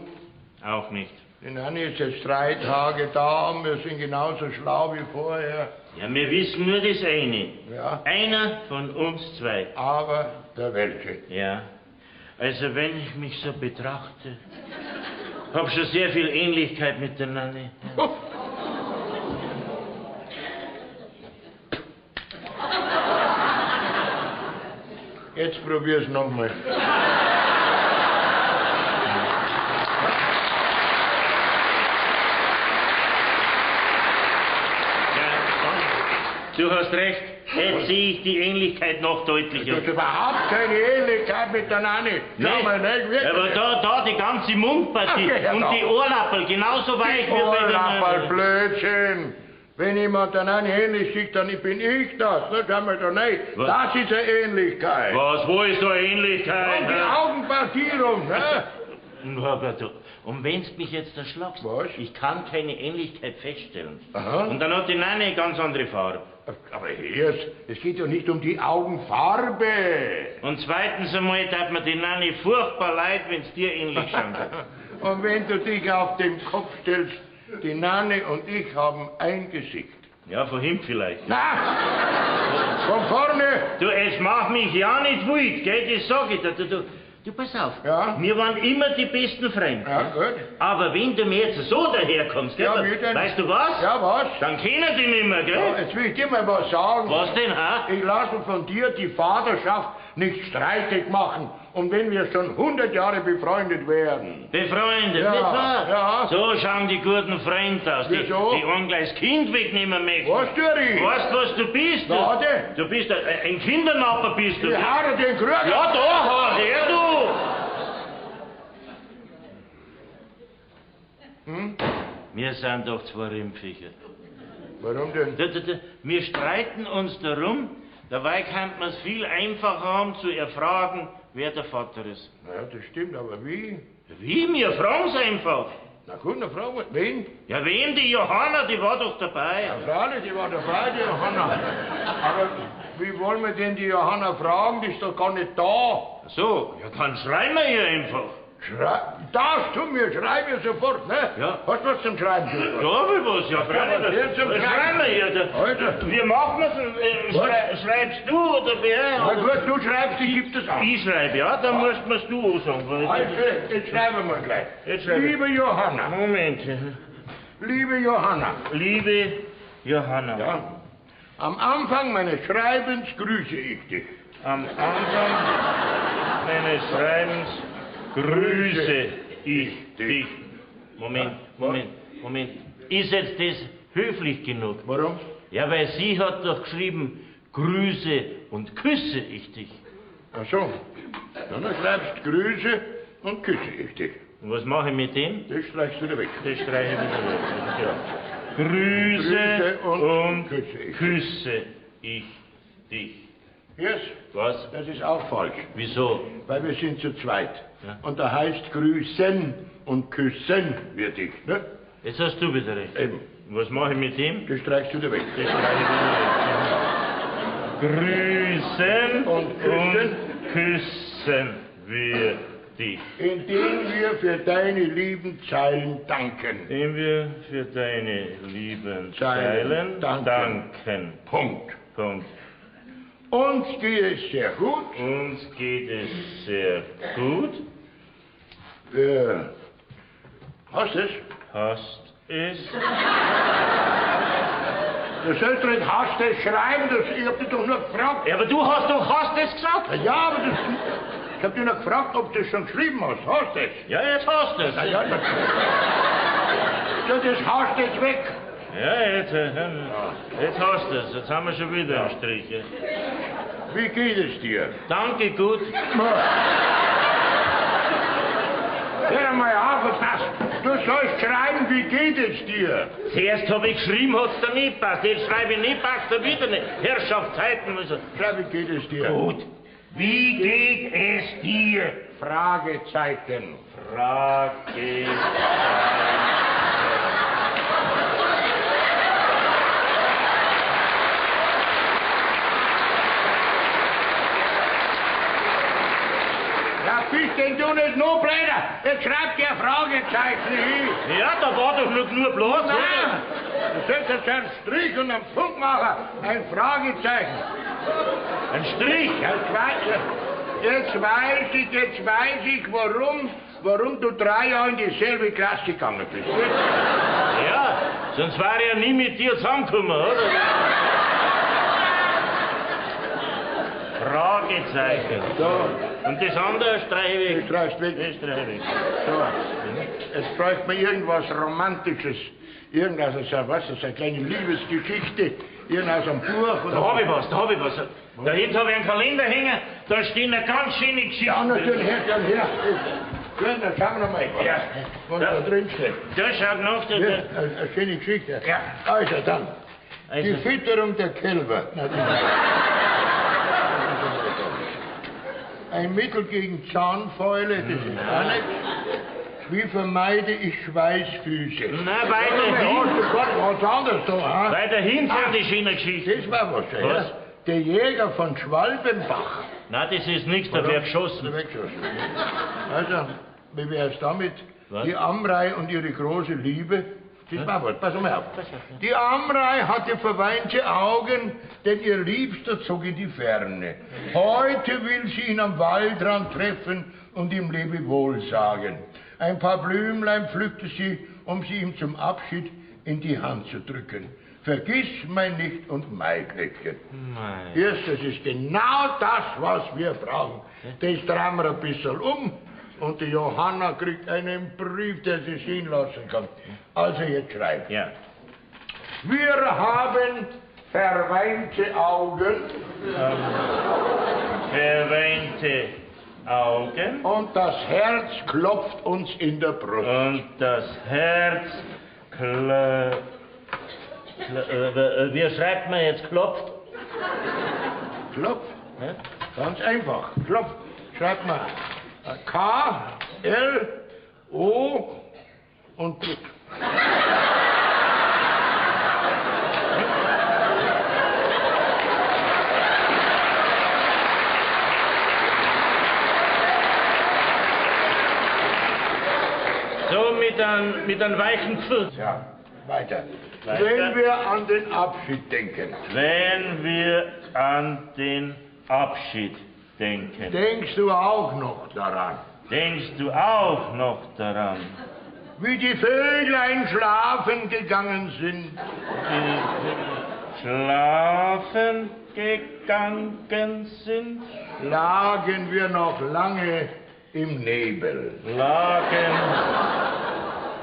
Auch nicht. Die Nanni ist jetzt 3 Tage da und wir sind genauso schlau wie vorher. Ja, wir wissen nur das eine. Ja. Einer von uns zwei. Aber der welche? Ja. Also, wenn ich mich so betrachte, hab schon sehr viel Ähnlichkeit mit der Nanni. Ja. Jetzt probier's nochmal. Ja, du hast recht. Jetzt sehe ich die Ähnlichkeit noch deutlicher. Du hast überhaupt keine Ähnlichkeit mit der Nanni. Nee, mal, nicht, wirklich. Aber da die ganze Mundpartie okay, und da. Die Ohrlappel, genauso weich wie bei der Nanni. Ohrlappel, Blödsinn. Wenn jemand der Nanni ähnlich sieht, dann bin ich das. Ne? Schau mal da nicht. Was? Das ist eine Ähnlichkeit. Was? Wo ist da Ähnlichkeit? Und die Augenpartie rum, ne? Und wenn du mich jetzt erschlagst, was? Ich kann keine Ähnlichkeit feststellen. Aha. Und dann hat die Nanni eine ganz andere Farbe. Aber erst, es geht ja nicht um die Augenfarbe. Und zweitens einmal tat mir die Nanni furchtbar leid, wenn's dir ähnlich schaut. Und wenn du dich auf den Kopf stellst, die Nanni und ich haben ein Gesicht. Ja, von hinten vielleicht. Na, von vorne. Du, es macht mich ja nicht wild, gell, das sag ich dir. Du, pass auf. Ja? Wir waren immer die besten Freunde. Ja, gut. Aber wenn du mir jetzt so daherkommst, gell, ja, wie denn? Weißt du was? Ja, was? Dann kennen die nicht mehr, gell? Ja, jetzt will ich dir mal was sagen. Was denn, ha? Ich lasse von dir die Vaterschaft nicht streitig machen. Und wenn wir schon 100 Jahre befreundet wären. Befreundet, ja, nicht wahr? Ja. So schauen die guten Freunde aus, die, Wieso? die ungleich das Kind wegnehmen möchten. Was tue ich? Weißt du, was du bist? Warte. Du bist ein Kindernapper, bist du. Ich haue den Krug. Ja, da, hau her, du. Hm? Wir sind doch zwei Rimpfviecher. Warum denn? Wir streiten uns darum, dabei kann man es viel einfacher haben, zu erfragen, wer der Vater ist. Na ja, das stimmt, aber wie? Wie? Wir fragen's einfach. Na gut, dann fragen wir. Wen? Ja, wen? Die Johanna, die war doch dabei. Ja, freilich, die war dabei, die Johanna. Aber Wie wollen wir denn die Johanna fragen? Die ist doch gar nicht da. Ach so, ja, dann schreiben wir ihr einfach. Das tun wir, schreiben wir sofort, ne? Ja. Hast du was zum Schreiben? Ja, hab ich was, ja, freilich. Ja, zum Schreiben Schreiben. wir ihr. Also. Wir machen es. Schreibst du oder wer? Na gut, du schreibst, ich geb das an. Ich schreibe, ja, dann musst mir's du ansagen. weil- Also, jetzt schreiben wir gleich. Jetzt schreibe ich. Liebe Johanna. Moment. Liebe Johanna. Liebe Johanna. Ja. Am Anfang meines Schreibens grüße ich dich. Am Anfang meines Schreibens grüße ich dich. Moment, Moment, Moment. Ist jetzt das höflich genug? Warum? Ja, weil sie hat doch geschrieben, grüße und küsse ich dich. Ach so. Dann schreibst Grüße und küsse ich dich. Und was mache ich mit dem? Das streichst du wieder weg. Das streiche ich wieder weg. Ja. Grüße, Grüße und küsse ich, küsse ich dich. Yes. Was? Das ist auch falsch. Wieso? Weil wir sind zu zweit. Ja. Und da heißt grüßen und küssen wir dich. Ne? Jetzt hast du wieder recht. Eben. Und was mache ich mit dem? Das streichst du wieder weg. Das streiche ich wieder weg. Grüßen Und küssen. und küssen wir dich. Indem wir für deine lieben Zeilen danken. Indem wir für deine lieben Zeilen Zeilen danken. danken. Punkt. Punkt. Uns geht es sehr gut. Uns geht es sehr gut. Hast es? Hast es? Du sollst doch nicht hast es schreiben, das, ich hab dich doch nur gefragt. Ja, aber du hast doch hast es gesagt. Ja, aber das, ich hab dich nur gefragt, ob du es schon geschrieben hast. Hast es? Ja, jetzt hast es. Na ja, das, ja, das hast es weg. Ja, jetzt, jetzt hast du es. Jetzt haben wir schon wieder einen Strich. Ja. Wie geht es dir? Danke, gut. Hör einmal auf, was das? Du sollst schreiben, wie geht es dir? Zuerst hab ich geschrieben, hat's dir nicht passt. Jetzt schreibe ich nicht, passt dir wieder nicht. Herrschaftszeiten. Also. Schreib, wie geht es dir? Gut. Wie geht es dir? Fragezeichen. Fragezeichen. Ja, bist denn du nicht noch blöder? Jetzt schreib dir ein Fragezeichen hin. Ja, da war doch noch nur Platz, Nein, oder? du sollst jetzt einen Strich und einen Punkt machen. Ein Fragezeichen. Ein Strich? Jetzt weiß ich, warum du 3 Jahre in dieselbe Klasse gegangen bist. Ja, sonst war ich ja nie mit dir zusammengekommen, oder? Fragezeichen. So. Und das andere streiche ich weg. Das streichst weg. Das streiche ich weg. So. Jetzt bräuchte man irgendwas Romantisches. Irgendwas, also, was, das ist eine kleine Liebesgeschichte. Irgendwas am Buch. Oder Da hab ich was, da hab ich was. Da hinten hab ich einen Kalender hängen, da stehen eine ganz schöne Geschichte. Ja, natürlich, her, her, her. Gut, dann schauen wir noch mal. Ja. Was da drin steht. Da schaut nach, da, Ja, da. eine schöne Geschichte. Ja. Also dann. Also. Die Fütterung der Kälber. Na, das Ein Mittel gegen Zahnfäule, das ist auch nichts. Wie vermeide ich Schweißfüße? Na, weiterhin. Was anderes da, ha? Weiterhin sind die schöne Geschichte. Das war was, ja. Was? Der Jäger von Schwalbenbach. Nein, das ist nichts, da wär geschossen. Da wär geschossen. Also, wie wär's damit? Was? Die Amrei und ihre große Liebe. Das war was, pass mal auf. Die Amrei hatte verweinte Augen, denn ihr Liebster zog in die Ferne. Heute will sie ihn am Waldrand treffen und ihm Lebewohl sagen. Ein paar Blümlein pflückte sie, um sie ihm zum Abschied in die Hand zu drücken. Vergiss mein nicht und Maiglöckchen. Nein. Erst, das ist genau das, was wir brauchen. Das drehen wir ein bisschen um und die Johanna kriegt einen Brief, der sie sehen lassen kann. Also jetzt schreib. Ja. Wir haben verweinte Augen. Verweinte Augen. Und das Herz klopft uns in der Brust. Und das Herz wie schreibt man jetzt klopft? Klopft? Ja? Ganz einfach. Klopft. Schreibt man K, L, O und P. einem weichen Pf. Ja, weiter. Weiter. Wenn wir an den Abschied denken. Wenn wir an den Abschied denken. Denkst du auch noch daran? Denkst du auch noch daran? Wie die Vöglein schlafen gegangen sind. Die schlafen gegangen sind. Lagen wir noch lange im Nebel. Lagen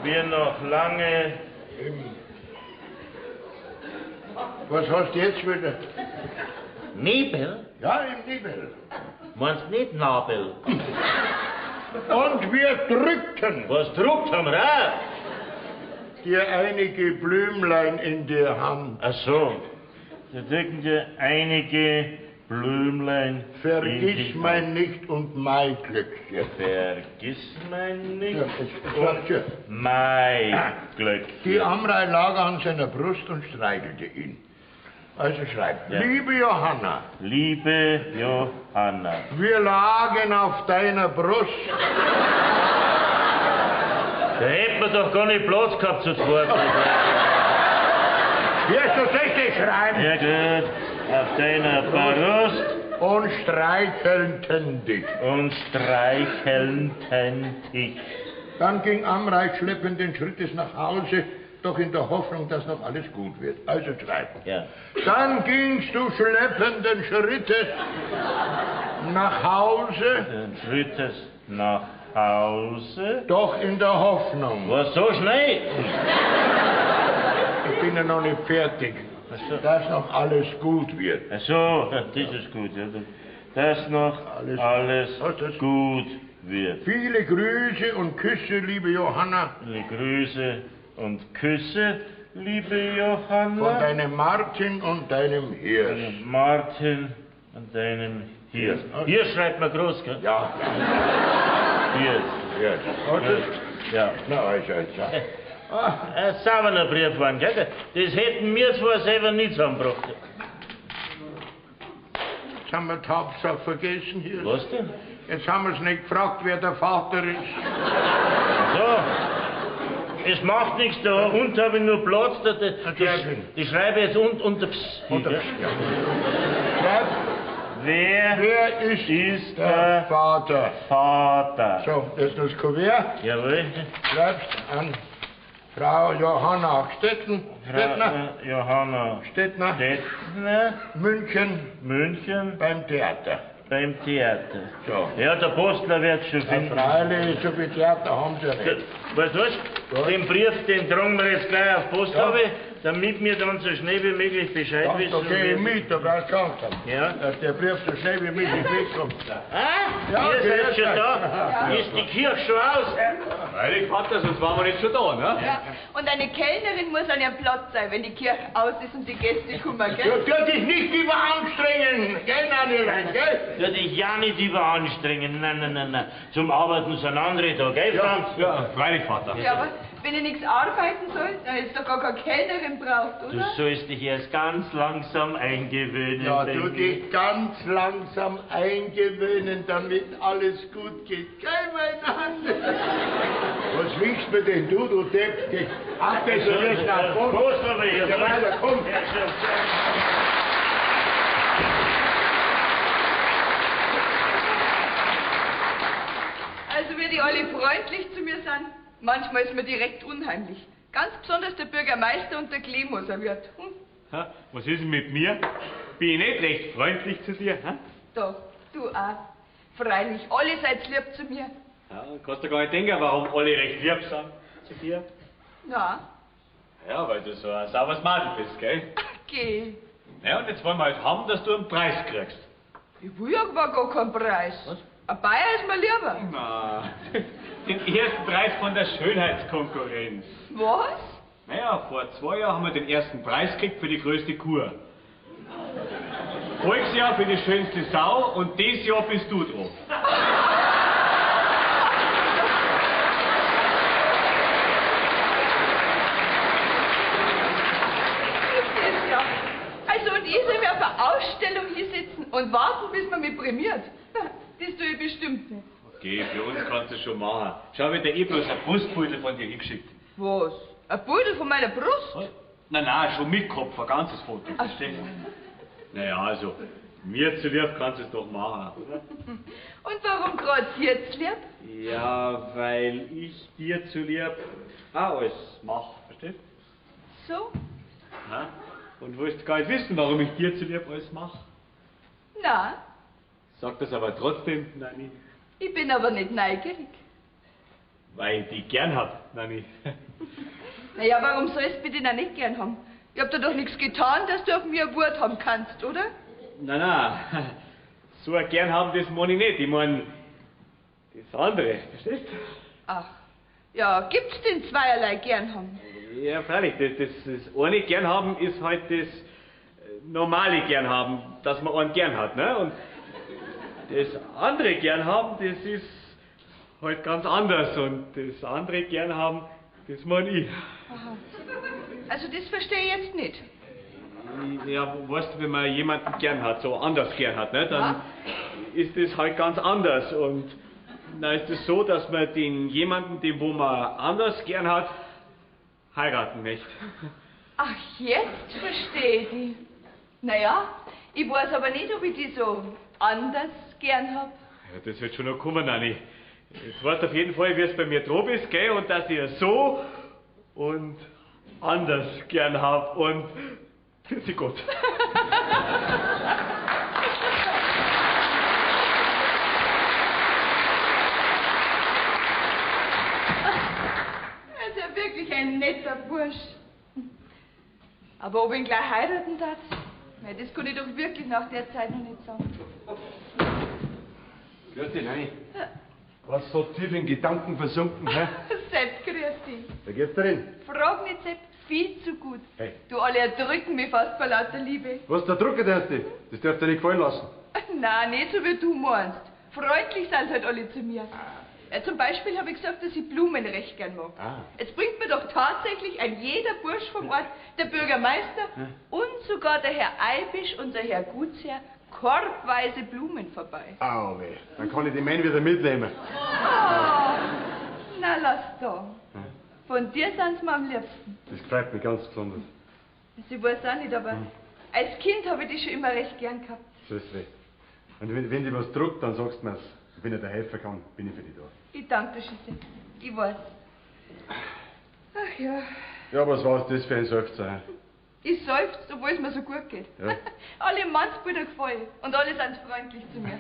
wir noch lange im... Was hast du jetzt wieder? Nebel? Ja, im Nebel. Meinst nicht Nabel? Und wir drückten. Was druckt haben wir auch? Dir einige Blümlein in die Hand. Ach so. Da drücken dir einige Blümlein. Vergiss mein nicht und mein Glöckchen. Vergiss mein nicht ja, und mein Glöckchen. Die Amrei lag an seiner Brust und streichelte ihn. Also schreibt, ja. Liebe Johanna. Liebe Johanna. Wir lagen auf deiner Brust. Da hätten wir doch gar nicht Platz gehabt zu zweit. Wirst du richtig schreiben? Ja gut, auf deiner Brust. Und streichelten dich. Und streichelten dich. Dann ging Amrei schleppenden Schrittes nach Hause, doch in der Hoffnung, dass noch alles gut wird. Also schreib. Ja. Dann gingst du schleppenden Schrittes nach Hause. Schrittes nach Hause. Doch in der Hoffnung. Was, so schnell? Ich bin ja noch nicht fertig. So. Dass noch alles gut wird. Ach so, das ist gut. Ja. Dass noch alles gut wird. Viele Grüße und Küsse, liebe Johanna. Viele Grüße und Küsse, liebe Johanna. Von deinem Martin und deinem Hirsch. Deinem Martin und deinem Hirsch. Hirsch schreibt man groß, gell? Ja. Hirsch. Hirsch. Hast Ja. Na, also, also. Ein sauberer Brief waren, gell? Das hätten wir zwar selber nicht zusammengebracht. Jetzt haben wir die Hauptsache vergessen hier. Was denn? Jetzt haben wir es nicht gefragt, wer der Vater ist. So. Es macht nichts, da unten habe ich nur Platz. Da, die schreibe jetzt unter Ps. Unter Ps, ja. Schreib. Wer ist der Vater? Vater. So, das ist das Kuvert. Jawohl. Schreibst an Frau Johanna Stettner. Frau Johanna Stettner. Stettner. München. München. Beim Theater. Beim Theater. So. Ja, der Postler wird schon finden. Ja, freilich, so viel Theater haben sie ja nicht. Weißt du was? Den Brief, den tragen wir jetzt gleich auf Post, ja. Damit wir dann so schnell wie möglich Bescheid ja, wissen. Da gehe ich mit, da brauchst du Angst haben. Ja. Dass der Brief so schnell wie möglich wegkommt. Ah, ja, ihr seid schon da. Ja. Ist die Kirche schon aus? Freilich, Vater, sonst waren wir nicht schon da, ne? Ja. Und eine Kellnerin muss an ihrem Platz sein, wenn die Kirche aus ist und die Gäste kommen, gell? Ja, tu dich nicht überanstrengen, gell, Nannelein, gell? Tu dich ja nicht überanstrengen, nein, nein, nein, nein. Zum Arbeiten sind andere da, gell, Franz? Ja, freilich, Vater. Ja, aber wenn ich nichts arbeiten soll, dann ist doch gar keine Kellnerin braucht, oder? Du sollst dich erst ganz langsam eingewöhnen. Ja, du dich ganz langsam eingewöhnen, damit alles gut geht. Gell, mein Hand? Was winkst mir denn du, du Depp? Ach, das ist jetzt nach vorne. Prost, aber hier. Ja, weiter, komm. Also, wie die alle freundlich zu mir sind, manchmal ist mir direkt unheimlich. Ganz besonders der Bürgermeister und der Klemoser wird. Hm? Ha, was ist denn mit mir? Bin ich nicht recht freundlich zu dir? Ha? Doch, du auch. Freilich, alle seid lieb zu mir. Ja, kannst du gar nicht denken, warum alle recht lieb sind zu dir? Na? Ja, weil du so ein sauberes Madel bist, gell? Okay. Ja, und jetzt wollen wir halt haben, dass du einen Preis kriegst. Ich will ja gar keinen Preis. Was? Ein Bayer ist mir lieber. Na, den ersten Preis von der Schönheitskonkurrenz. Was? Naja, vor 2 Jahren haben wir den ersten Preis gekriegt für die größte Kur. Voriges Jahr für die schönste Sau und dieses Jahr bist du dran. Das ist ja. Also, und ich soll mir auf einer Ausstellung hier sitzen und warten, bis man mich prämiert. Das tue ich bestimmt nicht. Okay, für uns kannst du schon machen. Schau, wird der eh bloß ein Brustpudel von dir hingeschickt. Was? Ein Pudel von meiner Brust? Nein, nein, schon mit Kopf, ein ganzes Foto, verstehst du? Naja, also, mir zu lieb kannst du es doch machen. Und warum grad dir zu lieb? Ja, weil ich dir zu lieb auch alles mach, verstehst du? So? Ha? Und willst gar nicht wissen, warum ich dir zu lieb alles mach? Na, Sag das aber trotzdem, Nanni. ich bin aber nicht neugierig. Weil ich dich gern hab, Nanni. Naja, warum sollst du mich denn auch nicht gern haben? Ich hab dir doch nichts getan, dass du auf mir eine Wut haben kannst, oder? Na, na, so ein gern haben, das mein ich nicht. Ich mein, das andere, verstehst du? Ach, ja, gibt's denn zweierlei gern haben? Ja, freilich, das eine gern haben ist halt das normale gern haben, dass man einen gern hat, ne? Und das andere gern haben, das ist halt ganz anders. Und das andere gern haben, das mein ich. Aha. Also das verstehe ich jetzt nicht. Ja, weißt du, wenn man jemanden gern hat, so anders gern hat, ne, dann ist das halt ganz anders. Und dann ist es so, dass man den jemanden, den wo man anders gern hat, heiraten möchte. Ach, jetzt verstehe ich dich. Naja, ich weiß aber nicht, ob ich die so anders gern hab. Ja, das wird schon noch kommen, Nanni. Jetzt weißt du auf jeden Fall, wie es bei mir drauf ist, gell? Und dass ich es so und anders gern hab. Und grüß Gott. Er ist ja wirklich ein netter Bursch. Aber ob ich ihn gleich heiraten darf? Na, das kann ich doch wirklich nach der Zeit noch nicht sagen. Grüß dich, Nanni. Was so tief in Gedanken versunken, hä? Sepp, grüß dich. Wie geht's dir denn? Frag nicht, Sepp, viel zu gut. Hey. Du, alle erdrücken mich fast vor lauter Liebe. Was, der Drucker, der hast dich? Das darf dir nicht gefallen lassen. Nein, nicht so wie du meinst. Freundlich sind halt alle zu mir. Ja, zum Beispiel habe ich gesagt, dass ich Blumen recht gern mag. Ah. Jetzt bringt mir doch tatsächlich ein jeder Bursch vom Ort, der Bürgermeister und sogar der Herr Eibisch und der Herr Gutsherr, korbweise Blumen vorbei. Au weh, dann kann ich die Männer wieder mitnehmen. Oh, na lass da. Von dir sind's mir am liebsten. Das freut mich ganz besonders. Also ich weiß auch nicht, aber als Kind habe ich dich schon immer recht gern gehabt. So ist recht. Und wenn dir was druckt, dann sagst du mir's. Und wenn ich dir helfen kann, bin ich für dich da. Ich danke dir schon sehr. Ich weiß. Ach ja. Ja, was war das für ein Seufzer? Hä? Ich seufze, obwohl es mir so gut geht. Ja. Alle Mannsbilder gefallen und alle sind freundlich zu mir.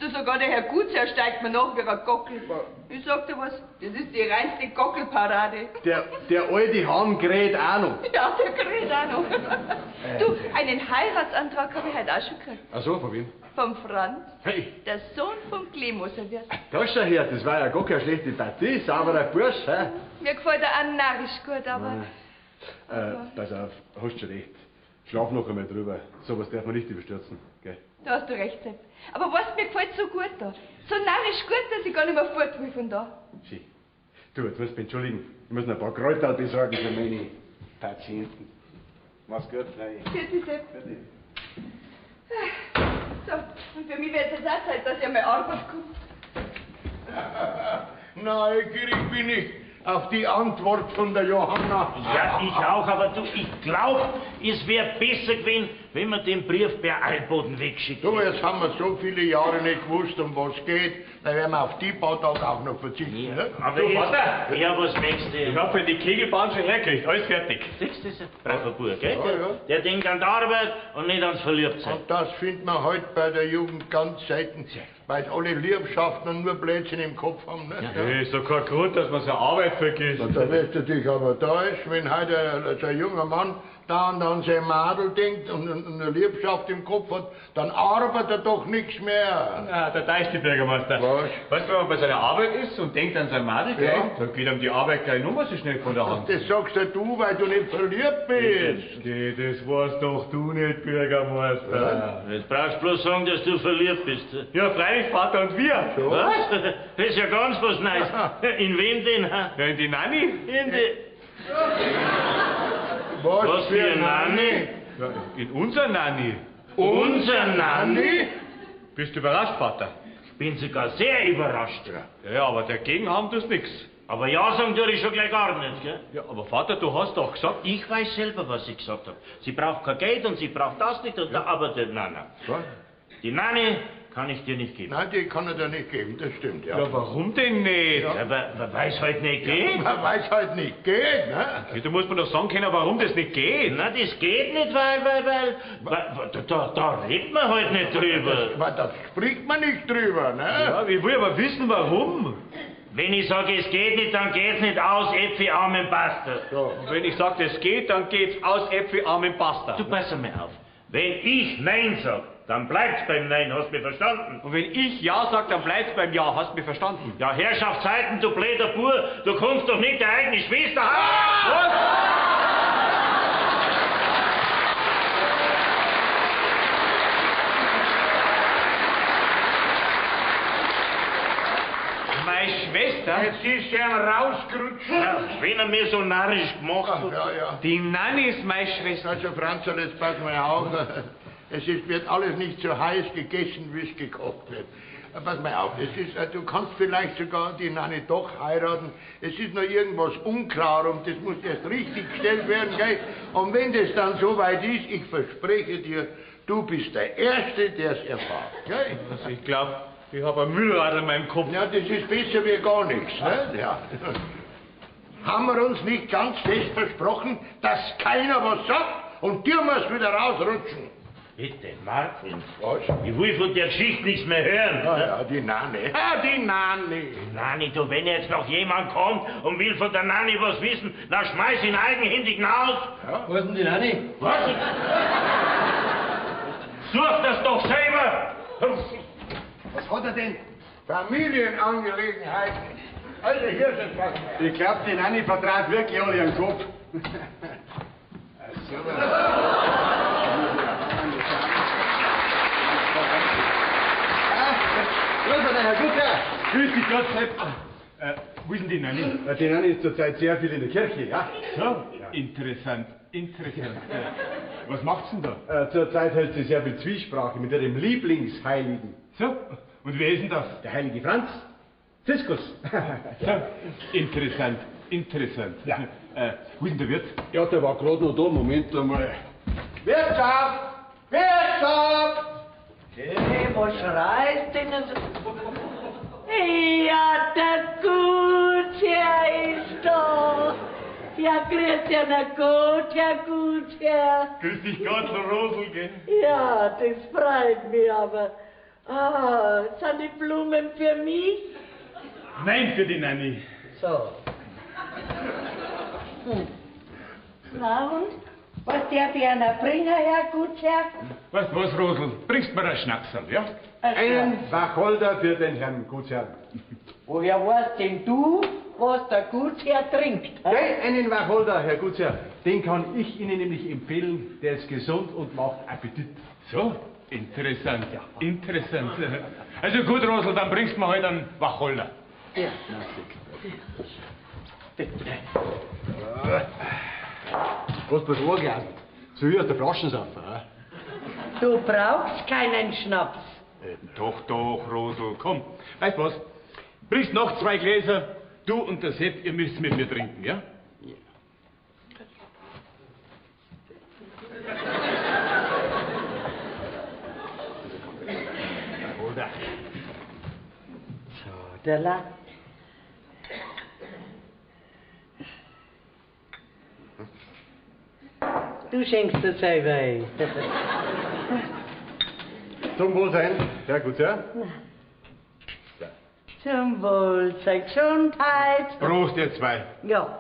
Du, sogar der Herr Gutsherr steigt mir nach wie ein Gockel. Ich sag dir was, das ist die reinste Gockelparade. Der alte Hahn kräht auch noch. Ja, der kräht auch noch. Du, einen Heiratsantrag habe ich heute auch schon gekriegt. Ach so, von wem? Vom Franz. Hey. Der Sohn vom Klemoser wird. Da schau her, das war ja gar keine schlechte Partie, sauberer Bursch, hä? Mir gefällt er auch narrisch gut, aber... Pass auf, hast schon recht. Schlaf noch einmal drüber. Sowas darf man nicht überstürzen, gell? Da hast du recht, Sepp. Aber weißt du, mir gefällt so gut da. So narrisch gut, dass ich gar nicht mehr fort will von da. Schön. Du, jetzt musst du mich entschuldigen. Ich muss noch ein paar Kräuter besorgen für meine Patienten. Mach's gut, Frei. Grüß dich, Sepp. So, und für mich wird es jetzt auch Zeit, dass ich einmal Arbeit komme. Neugierig bin ich auf die Antwort von der Johanna. Ja, ich auch, aber du, ich glaub, es wär besser gewesen, wenn man den Brief per Eilboden wegschickt. Du, jetzt haben wir so viele Jahre nicht gewusst, um was geht. Da werden wir auf die paar Tage auch noch verzichten. Ja, ne? aber Du, jetzt, Vater. ja, was möchtest du? Ich hab für die Kegelbahn schon hergekriegt, alles fertig. Siehst du, das ist ein braver Bub, gell? Ja, ja. Der denkt an die Arbeit und nicht ans Verliebtsein. Und das findet man heute bei der Jugend ganz selten, weil alle Liebschaften und nur Blödsinn im Kopf haben. Ne? Ja. Hey, ist doch kein Grund, dass man seine Arbeit vergisst. Na, da wirst du dich aber täuschen, wenn heute so ein junger Mann da und an sein Madel denkt und eine Liebschaft im Kopf hat, dann arbeitet er doch nichts mehr. Ah, da täuscht die Bürgermeister. Was? Weißt du, wenn man bei seiner Arbeit ist und denkt an sein Madel, gell, Ja. dann geht ihm die Arbeit gleich nur so schnell von der Hand. Das sagst ja du, weil du nicht verliebt bist. Geh, das weißt doch du nicht, Bürgermeister. Jetzt brauchst du bloß sagen, dass du verliebt bist. Ja, freilich, Vater und wir. So. Was? Das ist ja ganz was Neues. In wem denn? ha? Ja, in die Nanni. In die... Was, Was für eine Nanni? Ja, in unser Nanni. Unser Nanni? Bist du überrascht, Vater? Ich bin sogar sehr überrascht. Ja, ja, aber dagegen haben du's nix. Aber Ja sagen tue ich schon gleich gar nicht, gell? Ja, aber Vater, du hast doch gesagt... Ich weiß selber, was ich gesagt habe. Sie braucht kein Geld und sie braucht das nicht und da, aber die, nein, nein. Was? Die Nanny kann ich dir nicht geben. Nein, die kann er dir nicht geben, das stimmt, ja. Ja, warum denn nicht? Ja, aber weil's halt nicht geht. Ja, weil's halt nicht geht, ne? Ja, du musst mir doch sagen können, warum das nicht geht. Na, das geht nicht, weil, da redet man halt nicht drüber. Das spricht man nicht drüber, ne? Ja, ich will aber wissen, warum. Wenn ich sage, es geht nicht, dann geht's nicht aus, Äpfel, Amen, basta. Ja, und wenn ich sage, es geht, dann geht's aus, Äpfel, Amen, basta. Du, pass mal auf. Wenn ich Nein sag, dann bleibt's beim Nein, hast du mich verstanden? Und wenn ich Ja sag, dann bleibt's beim Ja, hast du mich verstanden? Ja, Herrschaftszeiten, du blöder Bur, du kannst doch nicht deine eigene Schwester haben! Was? Meine Schwester? Jetzt ist sie rausgerutscht. Ja, wenn er mir so narrisch gemacht hat. Ja, ja. Die Nanni ist meine Schwester. Also Franz, jetzt pass mal auf. Es ist, wird alles nicht so heiß gegessen, wie es gekocht wird. Pass mal auf, es ist, du kannst vielleicht sogar die Nanni doch heiraten. Es ist noch irgendwas unklar und das muss erst richtig gestellt werden, gell? Und wenn das dann soweit ist, ich verspreche dir, du bist der Erste, der es erfahrt, gell? Also ich glaube, ich habe ein Mühlrad in meinem Kopf. Ja, das ist besser wie gar nichts, ne? Ja. Haben wir uns nicht ganz fest versprochen, dass keiner was sagt und dir muss wieder rausrutschen? Bitte, Martin. Was? Ich will von der Geschichte nichts mehr hören. Ja, ja, die Nanni. Ja, die Nanni. Nanni, du, wenn jetzt noch jemand kommt und will von der Nanni was wissen, dann schmeiß ihn eigenhändig hinaus. Ja. Wo ist denn die Nanni? Was? Such das doch selber! Was hat er denn? Familienangelegenheiten. Also hier ist es was. Ich glaube, die Nanni vertrat wirklich alle ihren Kopf. Grüß dich, Herr Gutsherr. Grüß dich Gott, Sepp. Wo ist denn die Nanni? Die Nanni ist zurzeit sehr viel in der Kirche, ja? So, ja. Interessant, interessant. Was macht's denn da? Zurzeit hält sie sehr viel Zwiesprache mit ihrem Lieblingsheiligen. So, und wer ist denn das? Der heilige Franz. Ziskus. So, interessant, interessant. Ja. Wo ist denn der Wirt? Ja, der war gerade noch da. Moment einmal. Wirtschaft! Wirtschaft! Hey, was schreist denn so? Ja, der Gutsherr ist da. Ja, grüß dich, na Gott, Herr Gutsherr. Grüß dich Gott, Rosel, gell? Ja, das freut mich aber. Ah, sind die Blumen für mich? Nein, für die Nanni. So. Hm. Na und? Was darf ich einer bringen, Herr Gutsherr? Weißt du was, Rosel? Bringst mir einen Schnapsal, ja? Einen Wacholder für den Herrn Gutsherrn. Woher weißt denn du, was der Gutsherr trinkt? Gell, einen Wacholder, Herr Gutsherr. Den kann ich Ihnen nämlich empfehlen. Der ist gesund und macht Appetit. So, interessant, ja. Interessant. Also gut, Rosel, dann bringst du mir heute einen Wacholder. Ja. Bitte. Was bloß angelassen. Zu ihr aus der Flaschen saufen, hä? Du brauchst keinen Schnaps. Doch, doch, Rosel, komm. Weißt du was? Bringst noch 2 Gläser. Du und der Sepp, ihr müsst mit mir trinken, ja? Ja. So, der La. Du schenkst das selber ein. Zum Wohlsein, Herr Gutsherr. Ja. Zum Wohlsein, Gesundheit. Prost, ihr zwei. Ja.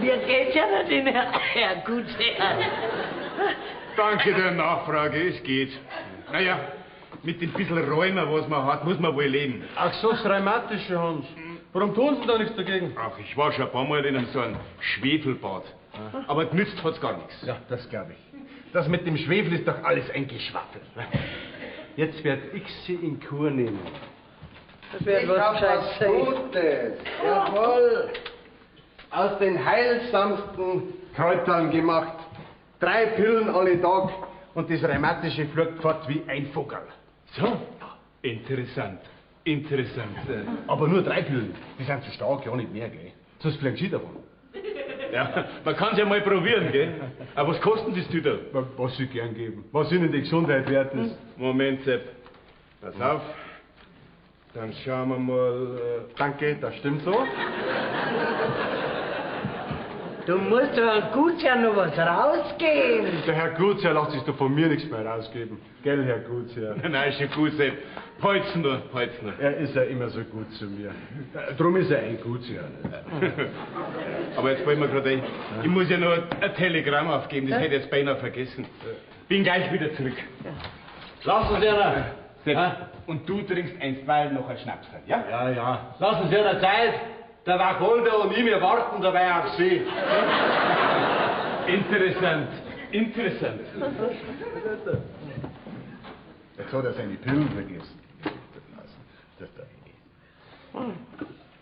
Mir geht's ja nicht in Herr Gutsherr. Danke der Nachfrage, es geht. Naja, mit dem bisschen Rheuma, was man hat, muss man wohl leben. Ach so, das Rheumatische, Hans. Warum tun Sie da nichts dagegen? Ach, ich war schon ein paar Mal in einem so einem Schwefelbad. Aber genützt hat's gar nichts. Ja, das glaube ich. Das mit dem Schwefel ist doch alles ein Geschwafel. Jetzt werd ich Sie in Kur nehmen. Das wird Ich was hab was Gescheites sein. Gutes. Jawohl. Aus den heilsamsten Kräutern gemacht. 3 Pillen alle Tag und das Rheumatische fliegt fort wie ein Vogel. So? Interessant. Interessant. Aber nur 3 Pillen. Die sind zu stark, ja nicht mehr, gell? Sonst fliegen sie davon. Ja, man kann's ja mal probieren, gell? Aber was kosten das die da? Was sie gern geben. Was ihnen die Gesundheit wert ist. Moment, Sepp. Pass auf. Dann schauen wir mal. Danke, das stimmt so. Du musst doch an Gutsherr noch was rausgeben. Der Herr Gutsherr lässt sich doch von mir nichts mehr rausgeben. Gell, Herr Gutsherr? Nein, ist schon gut, Sepp. Polzen nur, polzen nur. Er ist ja immer so gut zu mir. Drum ist er ein Gutsherr. Aber jetzt fällt mir gerade ein, ich muss ja noch ein Telegramm aufgeben, das hätte ich jetzt beinahe vergessen. Bin gleich wieder zurück. Lass uns ja Sepp, und du trinkst einstweilen noch einen Schnaps, ja? Ja, ja. Lassen Sie ja Zeit. Der Wacholder und ich, wir warten dabei auf Sie. Interessant, interessant. Jetzt hat er seine Pillen vergessen. Das ist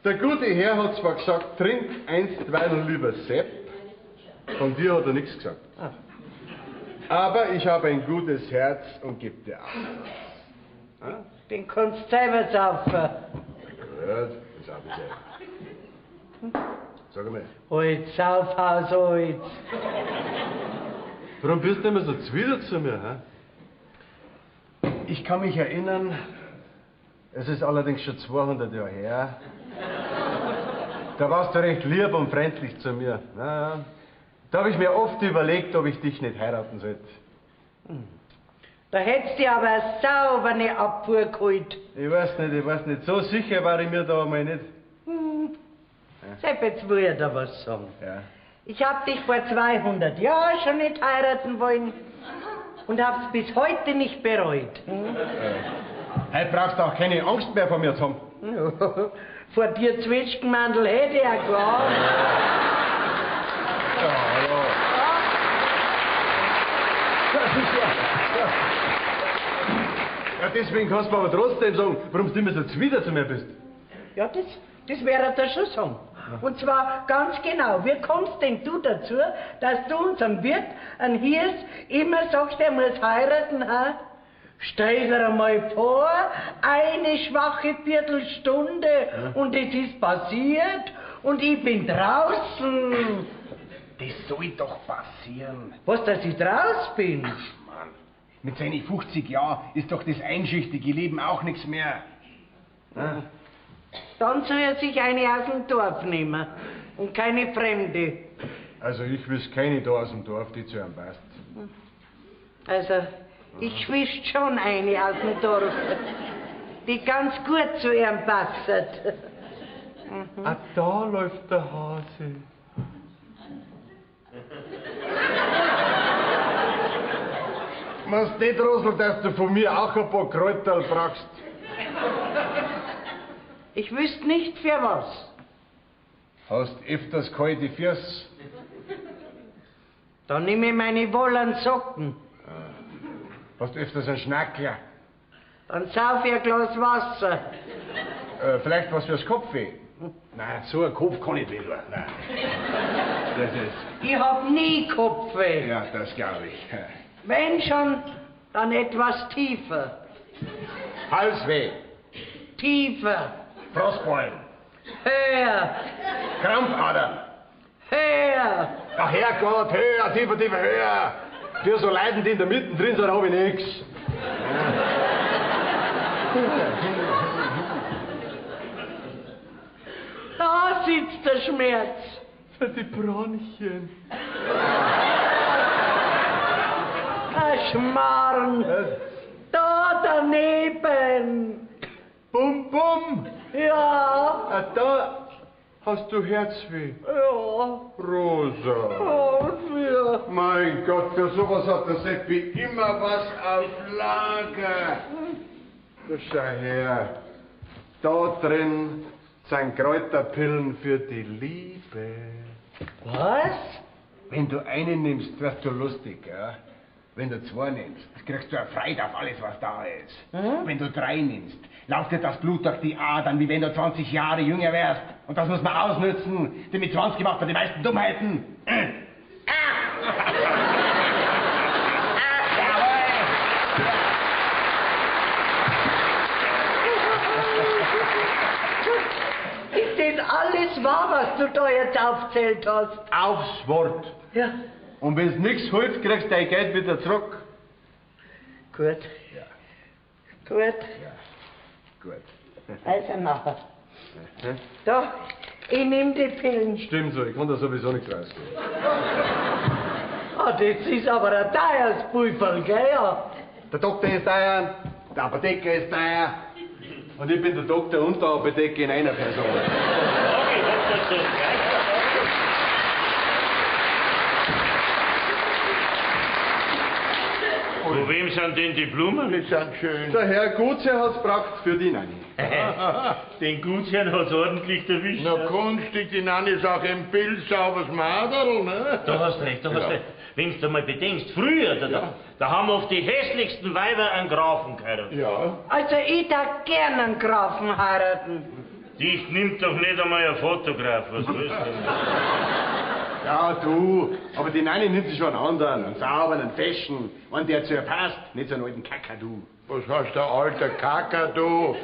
der gute Herr hat zwar gesagt, trink einstweilen lieber Sepp, von dir hat er nichts gesagt. Aber ich habe ein gutes Herz und geb dir auch. Den kannst du selber saufen. Gut, das hab ich selber. Sag einmal. Halt, Saufhaus, halt. Warum bist du immer so zwider zu mir, hä? Ich kann mich erinnern, es ist allerdings schon 200 Jahre her. Da warst du recht lieb und freundlich zu mir. Na, ja. Da habe ich mir oft überlegt, ob ich dich nicht heiraten sollte. Da hättest du aber sauber eine Abfuhr geholt. Ich weiß nicht. So sicher war ich mir da einmal nicht. Sepp, jetzt will ich da was sagen. Ja. Ich hab dich vor 200 Jahren schon nicht heiraten wollen und hab's bis heute nicht bereut. Hm? Heute brauchst du auch keine Angst mehr vor mir zu haben. Ja, vor dir Zwetschgenmandel hätte ich ja klar. Ja, hallo. Das ist ja. Ja, deswegen kannst du mir aber trotzdem sagen, warum du immer so zwider zu mir bist. Ja, das wäre da schon sagen. Und zwar ganz genau. Wie kommst denn du dazu, dass du unserem Wirt, einen Hirs, immer sagst, er muss heiraten, ha? Stell dir einmal vor, eine schwache Viertelstunde und es ist passiert und ich bin draußen. Das soll doch passieren. Was, dass ich draußen bin? Ach Mann, mit seinen 50 Jahren ist doch das einschichtige Leben auch nichts mehr. Ja? Dann soll er sich eine aus dem Dorf nehmen und keine Fremde. Also ich wüsste keine da aus dem Dorf, die zu ihm passt. Also ich wüsste schon eine aus dem Dorf, die ganz gut zu ihm passt. Mhm. Ah, da läuft der Hase. Meinst nicht, Rosl, dass du von mir auch ein paar Kräuter brauchst? Ich wüsste nicht für was. Hast öfters kalte Füße? Dann nehme ich meine wollen Socken. Hast öfters einen Schnackler? Dann sauf ich ein Glas Wasser. Vielleicht was fürs Kopfweh? Nein, so ein Kopf kann ich nicht tun. Nein. Das ist... Ich hab nie Kopfweh. Ja, das glaube ich. Wenn schon, dann etwas tiefer. Halsweh. Tiefer. Frostbeulen. Höher. Krampfadern. Höher. Ach Herrgott, höher, tiefer, tiefer, höher. Für so Leiden, die in der Mitte drin sind, habe ich nichts. Da sitzt der Schmerz. Für die Bronchien. Ein Schmarrn. Da daneben. Bum, bum. Ja. Ah, da hast du Herzweh. Ja. Rosa. Oh, ja. Mein Gott, für sowas hat der Seppi immer was auf Lager. Da schau her. Da drin sind Kräuterpillen für die Liebe. Was? Wenn du einen nimmst, wirst du lustig, ja? Wenn du zwei nimmst, kriegst du eine Freude auf alles, was da ist. Wenn du drei nimmst, läuft dir das Blut durch die Adern, wie wenn du 20 Jahre jünger wärst. Und das muss man ausnützen, denn mit 20 macht man die meisten Dummheiten. Ist das alles wahr, was du da jetzt aufzählt hast? Aufs Wort. Ja. Und wenn's nix hilft, kriegst du dein Geld wieder zurück. Gut. Ja. Gut. Ja. Gut. Also nachher. Da, ich nehm die Pillen. Stimmt so, ich kann da sowieso nichts rausgeben. Ah, das ist aber ein teures Pulverl, gell? Ja. Der Doktor ist teuer, der Apotheker ist teuer. Und ich bin der Doktor und der Apotheker in einer Person. Okay, das ist so. Von wem sind denn die Blumen? Die sind schön. Der Herr Gutsherr hat's gebracht für die Nanni. Den Gutsherrn hat's ordentlich erwischt. Na, kunstig, die Nanni ist auch ein bildsauberes Maderl, ne? Da hast recht, da hast recht. Wenn du mal bedenkst, früher, da haben oft die hässlichsten Weiber einen Grafen geheiratet. Ja. Also ich darf gern einen Grafen heiraten. Dich nimmt doch nicht einmal ein Fotograf, was willst du denn? Ja, du, aber die Nanni nimmt sich schon einen anderen, einen sauberen, einen feschen, einen, der zu ihr passt, nicht so einen alten Kakadu. Was heißt der alte Kakadu?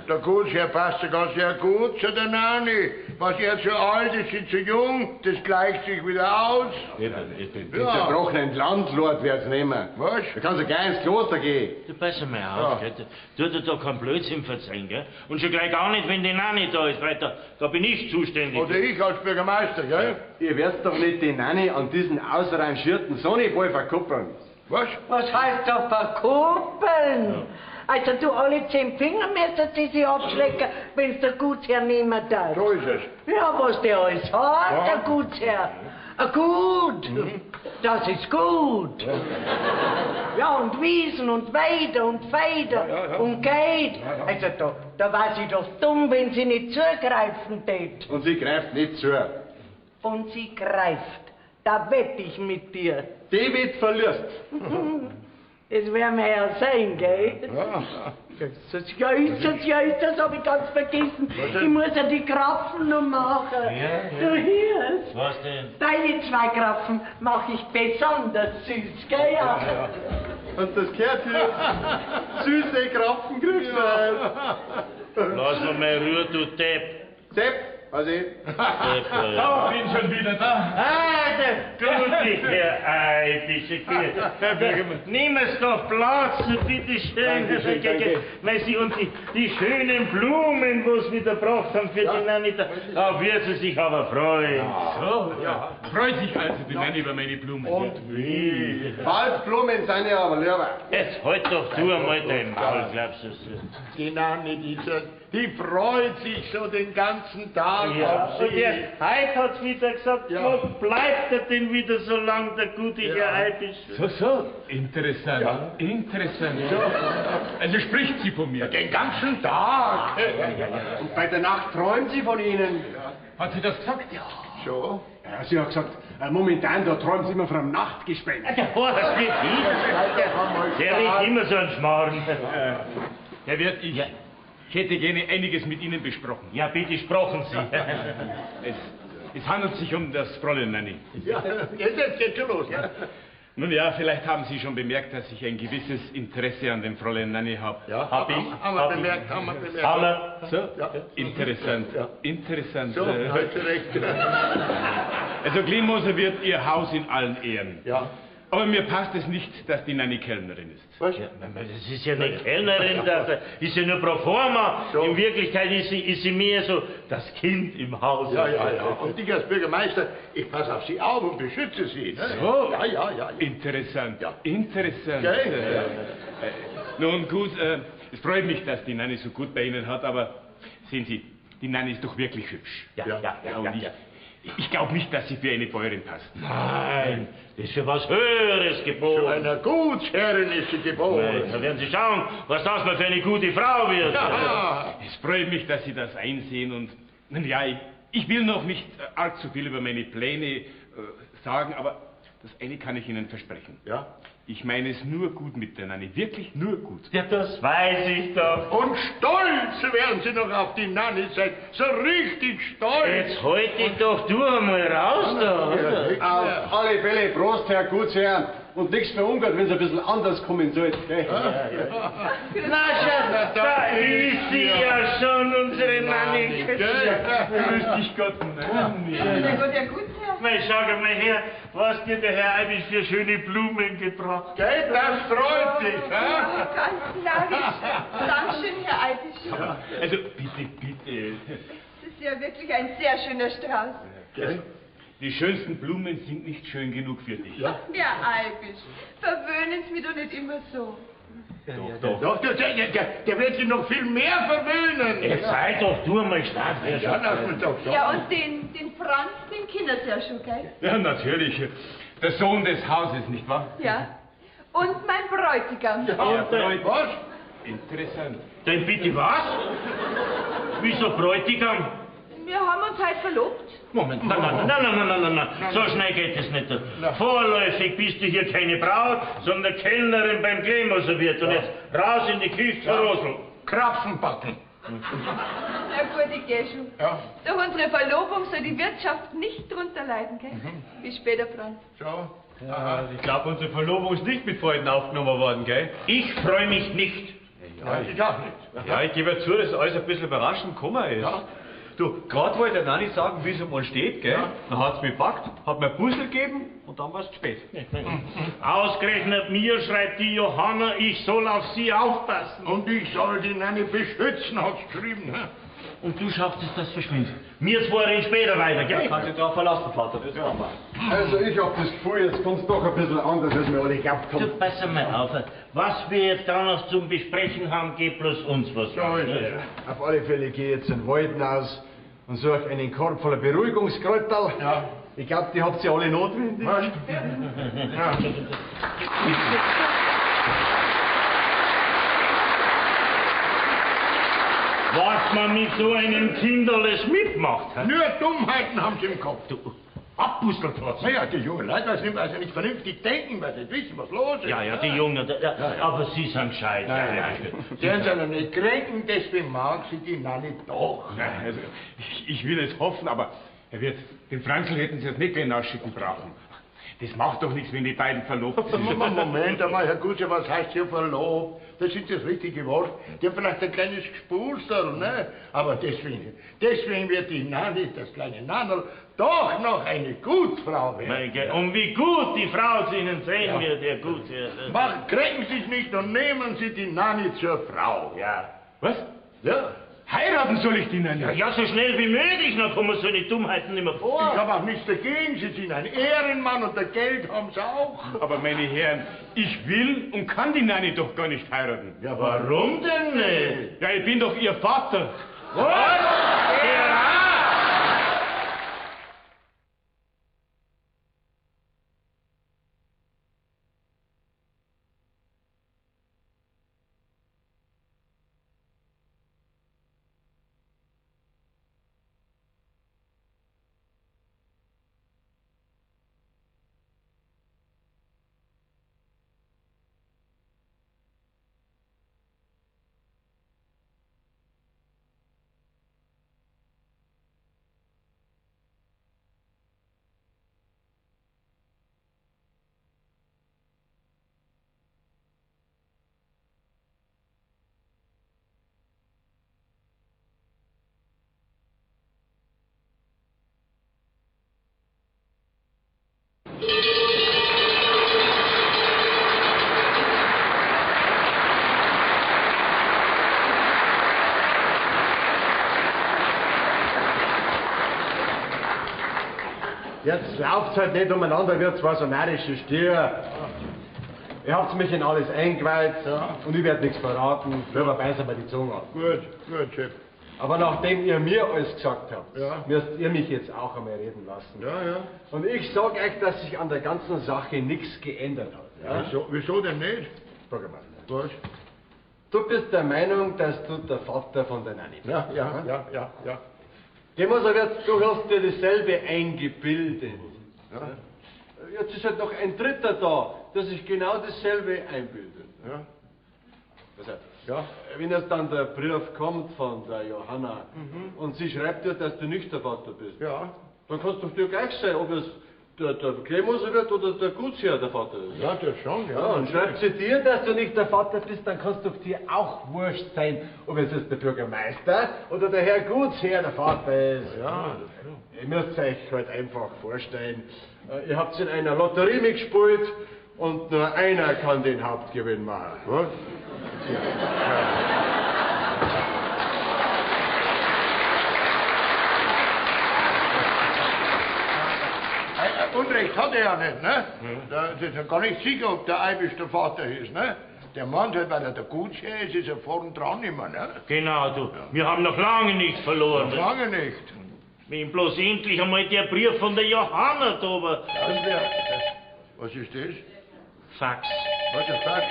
Der Gutsherr passt sogar sehr gut zu der Nanni. Was er zu alt ist, sie zu jung, das gleicht sich wieder aus. Den zerbrochenen Landlord wird's nehmen. Was? Da kannst du gleich ins Kloster gehen. Du pass mal auf, gell? Tu dir da keinen Blödsinn verzeihen, gell? Und schon gleich gar nicht, wenn die Nanni da ist, weil da bin ich zuständig. Oder ich als Bürgermeister, gell? Ihr werdet doch nicht die Nanni an diesen ausrangierten Sonnyboy verkuppeln. Was? Was heißt da verkuppeln? Also du, alle 10 Finger müsstest du sie abschlecken, wenn's der Gutsherr nehmen darf. So ist es. Ja, was der alles hat, Ja. der Gutsherr. Ah, gut, das ist gut. Ja, und Wiesen und Weide und Felder und Geld. Also da war sie doch dumm, wenn sie nicht zugreifen tät. Und sie greift nicht zu. Und sie greift. Da wett ich mit dir. David verlierst. Das werden wir ja sehen, gell? Ja. Das, ja, ist das, hab ich ganz vergessen. Ich muss ja die Krapfen noch machen. Ja, ja. Du hörst. Was denn? Deine 2 Krapfen mache ich besonders süß, gell? Ja. Hast du das gehört hier? Süße Krapfen kriegst du. Lass mir mal Ruhe, du Depp. Depp, was ich? Depp, ja. So, bin schon wieder da. Ah, der gute Herr Eibischer. Herr Bürgermeister. Nehmen Sie doch Platz, bitteschön. Dankeschön, danke. Weil Sie und die schönen Blumen, die Sie wieder gebracht haben für die Nanni, da wird sie sich aber freuen. So, ja. Freut sich also die Nanni über meine Blumen. Und wie? Waldblumen sind ja aber lieber. Jetzt halt doch du einmal dein Maul, glaubst du. Die Nanni, die freut sich so den ganzen Tag Ja, auf und sie. erst heute hat's wieder gesagt, Ja. wo bleibt er denn wieder so lang, der gute Herr Eibischer? So, so. Interessant. Ja. Interessant. Also spricht sie von mir. Den ganzen Tag. Und bei der Nacht träumt sie von Ihnen. Hat sie das gesagt? Ja. So? Ja, sie hat gesagt, momentan, da träumt sie immer von einem Nachtgespenst. Der Horst wird hin. Der wird immer so ein Schmarrn. Herr Wirt, ich hätte gerne einiges mit Ihnen besprochen. Ja, bitte sprochen Sie. Es handelt sich um das Fräulein Nanni. Ja, jetzt geht schon los. Ja. Nun ja, vielleicht haben Sie schon bemerkt, dass ich ein gewisses Interesse an dem Fräulein Nanni habe. Ja, Hab ich. Haben wir Hab ich. bemerkt, haben wir bemerkt. Haben wir. So? Ja. Interessant. Ja. Interessant. So, hast du recht. Also Klimoser wird Ihr Haus in allen Ehren. Ja. Aber mir passt es nicht, dass die Nanni Kellnerin ist. Was? Ja, das ist ja eine Kellnerin, das ist ja nur pro forma. So. In Wirklichkeit ist sie mehr so das Kind im Haus. Ja, ja, ja. Und ich als Bürgermeister, ich passe auf Sie auf und beschütze Sie. Ne? So. Ja, ja, ja. ja. Interessant. Ja. Interessant. Gell? Nun gut, es freut mich, dass die Nanni so gut bei Ihnen hat, aber sehen Sie, die Nanni ist doch wirklich hübsch. Ja, ja, ja, ja, und ja, ich, ja. ich glaube nicht, dass sie für eine Bäuerin passt. Nein, das ist für was Höheres Zu geboren. einer Gutsherrin ist sie geboren. Da werden Sie schauen, was das mal für eine gute Frau wird. Ja. Es freut mich, dass Sie das einsehen und, nun ja, ich will noch nicht allzu viel über meine Pläne sagen, aber das eine kann ich Ihnen versprechen. Ja? Ich meine es nur gut mit der Nanni, wirklich nur gut. Ja, das weiß ich doch. Und stolz werden Sie noch auf die Nanni sein. So richtig stolz. Jetzt halt dich doch du einmal raus da, oder? Auf alle Fälle, Prost, Herr Gutsherr. Und nichts für ungut, wenn es ein bisschen anders kommen sollte. Gell? Na schau, da ist sie ja schon, unsere Nanni. Grüß dich Gott, Nanni. Der Gott, Herr Gutsherr. Mei, schau mal her, was dir der Herr Eibisch für schöne Blumen gebracht. Gell, das freut dich, hä? Oh, ganz narrisch. Dankeschön, Herr Eibisch. Ja, also bitte, bitte. Das ist ja wirklich ein sehr schöner Strauß. Gell? Die schönsten Blumen sind nicht schön genug für dich. Ja. Herr Eibisch, verwöhnen Sie mich doch nicht immer so. Doch, doch. Doch, der wird Sie noch viel mehr verwöhnen. Jetzt sei doch du einmal stark, Herr Ja, lass mich doch sagen. Ja, und den Franz, den kennen Sie ja schon, gell? Ja, natürlich. Der Sohn des Hauses, nicht wahr? Ja. Und mein Bräutigam. Ja, Und der- was? Interessant. Denn bitte was? Wieso Bräutigam? Wir haben uns heute verlobt. Moment, nein, nein, nein, nein, nein, nein, nein, so schnell geht es nicht. Vorläufig bist du hier keine Braut, sondern Kellnerin beim Clemens-Wirt. Und jetzt raus in die Küche zur Rosel. Krapfen backen. Na gut, ich geh schon. Ja. Durch unsere Verlobung soll die Wirtschaft nicht drunter leiden, gell? Bis später, Franz. So. Ja, ich glaube, unsere Verlobung ist nicht mit Freuden aufgenommen worden, gell? Ich freue mich nicht. Ja, ich auch nicht. Ja, ich gebe ja zu, dass alles ein bisschen überraschend gekommen ist. Ja. Du, gerade wollte der Nanni sagen, wie es um uns steht, gell? Ja. Dann hat's mich gepackt, hat mir ein Puzzle gegeben und dann war's zu spät. Ausgerechnet mir schreibt die Johanna, ich soll auf sie aufpassen. Und ich soll die Nanni beschützen, hat's geschrieben. Hä? Und du schaffst es, das verschwindet. Mir zwei später weiter, gell? Kannst dich drauf verlassen, Vater, das machen wir. Also ich hab das Gefühl, jetzt kommt's doch ein bisschen anders, als wir alle geglaubt Du, haben. pass einmal auf. Was wir jetzt da noch zum Besprechen haben, geht bloß uns was So an. ist es. Auf alle Fälle gehe ich jetzt in den Wald hinaus und suche einen Korb voller Beruhigungskräuterl. Ja. Ich glaub, die habt ihr alle notwendig. Was? Ja. Was man mit so einem Kinderles mitmacht. Hä? Nur Dummheiten haben sie im Kopf. Du, abbusselt was. Naja, die jungen Leute, weil sie nicht, nicht vernünftig denken, weil sie nicht wissen, was los ist. Ja, ja, die Jungen, da, aber sie sind gescheit. Nein, nein. Sie haben sie noch nicht kränken, deswegen mag sie die Nanni doch. Nein, also, ich will es hoffen, aber Herr Wirt, den Franzl hätten Sie jetzt nicht gleich nachschicken brauchen. Das macht doch nichts, wenn die beiden verlobt sind. Moment einmal, Herr Gutscher, was heißt hier verlobt? Das ist das richtige Wort. Die haben vielleicht ein kleines Gespusterl, ne? Aber deswegen wird die Nanni, das kleine Nannerl, doch noch eine Gutfrau werden. Mein Gott, und wie gut die Frau zu Ihnen sehen wird, Herr Gutsherr. Kränken Sie sich nicht und nehmen Sie die Nanni zur Frau. Ja. Was? Ja. Heiraten soll ich die Nanni? Ja, ja, so schnell wie möglich, dann kommen solche Dummheiten nicht mehr vor. Ich habe auch nichts dagegen. Sie sind ein Ehrenmann und das Geld haben Sie auch. Aber meine Herren, ich will und kann die Nanni doch gar nicht heiraten. Ja, Warum denn nicht? Ja, ich bin doch ihr Vater. Was? Ja! Jetzt lauft's halt nicht umeinander wie zwei so närrische Stier. Ihr habt mich in alles eingeweiht und ich werd nichts verraten. Lieber beißen wir die Zunge ab. Gut, gut, Chef. Aber nachdem ihr mir alles gesagt habt, Ja. müsst ihr mich jetzt auch einmal reden lassen. Ja, ja. Und ich sag euch, dass sich an der ganzen Sache nichts geändert hat. Ja? Wieso denn nicht? Bürgermeister. Was? Du bist der Meinung, dass du der Vater von der Nanni bist. Ja, ja, ja, ja, ja. Demoser, du hast dir dasselbe eingebildet. Ja. Jetzt ist halt noch ein Dritter da, der sich genau dasselbe einbildet. Ja. Also, Ja. wenn jetzt dann der Brief kommt von der Johanna und sie schreibt dir, dass du nicht der Vater bist, Ja. dann kannst du dir gleich sein, ob es der Klemoser wird oder der Gutsherr der Vater ist. Ja, das schon, ja. Ja, und schreibt sie dir, dass du nicht der Vater bist, dann kannst du dir auch wurscht sein, ob es jetzt der Bürgermeister oder der Herr Gutsherr der Vater ist. Ja, Ihr müsst euch halt einfach vorstellen, ihr habt in einer Lotterie mitgespielt und nur einer kann den Hauptgewinn machen. Was? Unrecht hat er ja nicht, ne? Das ist ja gar nicht sicher, ob der Eibisch der Vater ist, ne? Der meint halt, weil er der Gutsherr ist, ist er vorn dran immer, ne? Genau, du. Wir haben noch lange nichts verloren. Noch lange nicht. Wenn bloß endlich einmal der Brief von der Johanna da war. Was ist das? Fax. Was ist Fax?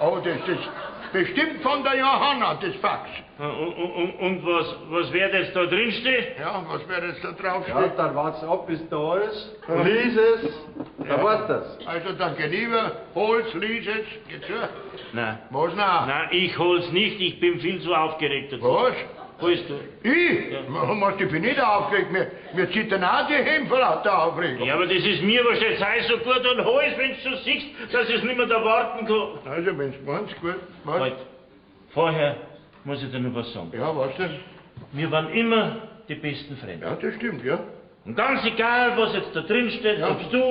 Oh, das ist bestimmt von der Johanna, das Fax. Und was wird jetzt da drin stehen? Ja, was wird jetzt da drauf Ja, stehen? dann wart's ab, bis da ist. Lies es, dann weißt du's. Also dann geh lieber, hol's, lies es, geh zu. Nein. Was noch? Nein, ich hol's nicht, ich bin viel zu aufgeregt dazu. Was? Holst du? Ich? Ja. Was, ich bin nicht aufgeregt. Mir zittern auch die Hände vor lauter Aufregung. Ja, aber das ist mir wahrscheinlich sei so gut und hol's, wenn du schon siehst, dass ich nicht mehr da warten kann. Also, wenn's meinst, gut. Was? Halt. Vorher muss ich dir noch was sagen. Ja, was denn? Wir waren immer die besten Freunde. Ja, das stimmt, ja. Und ganz egal, was jetzt da drin steht, Ja. ob du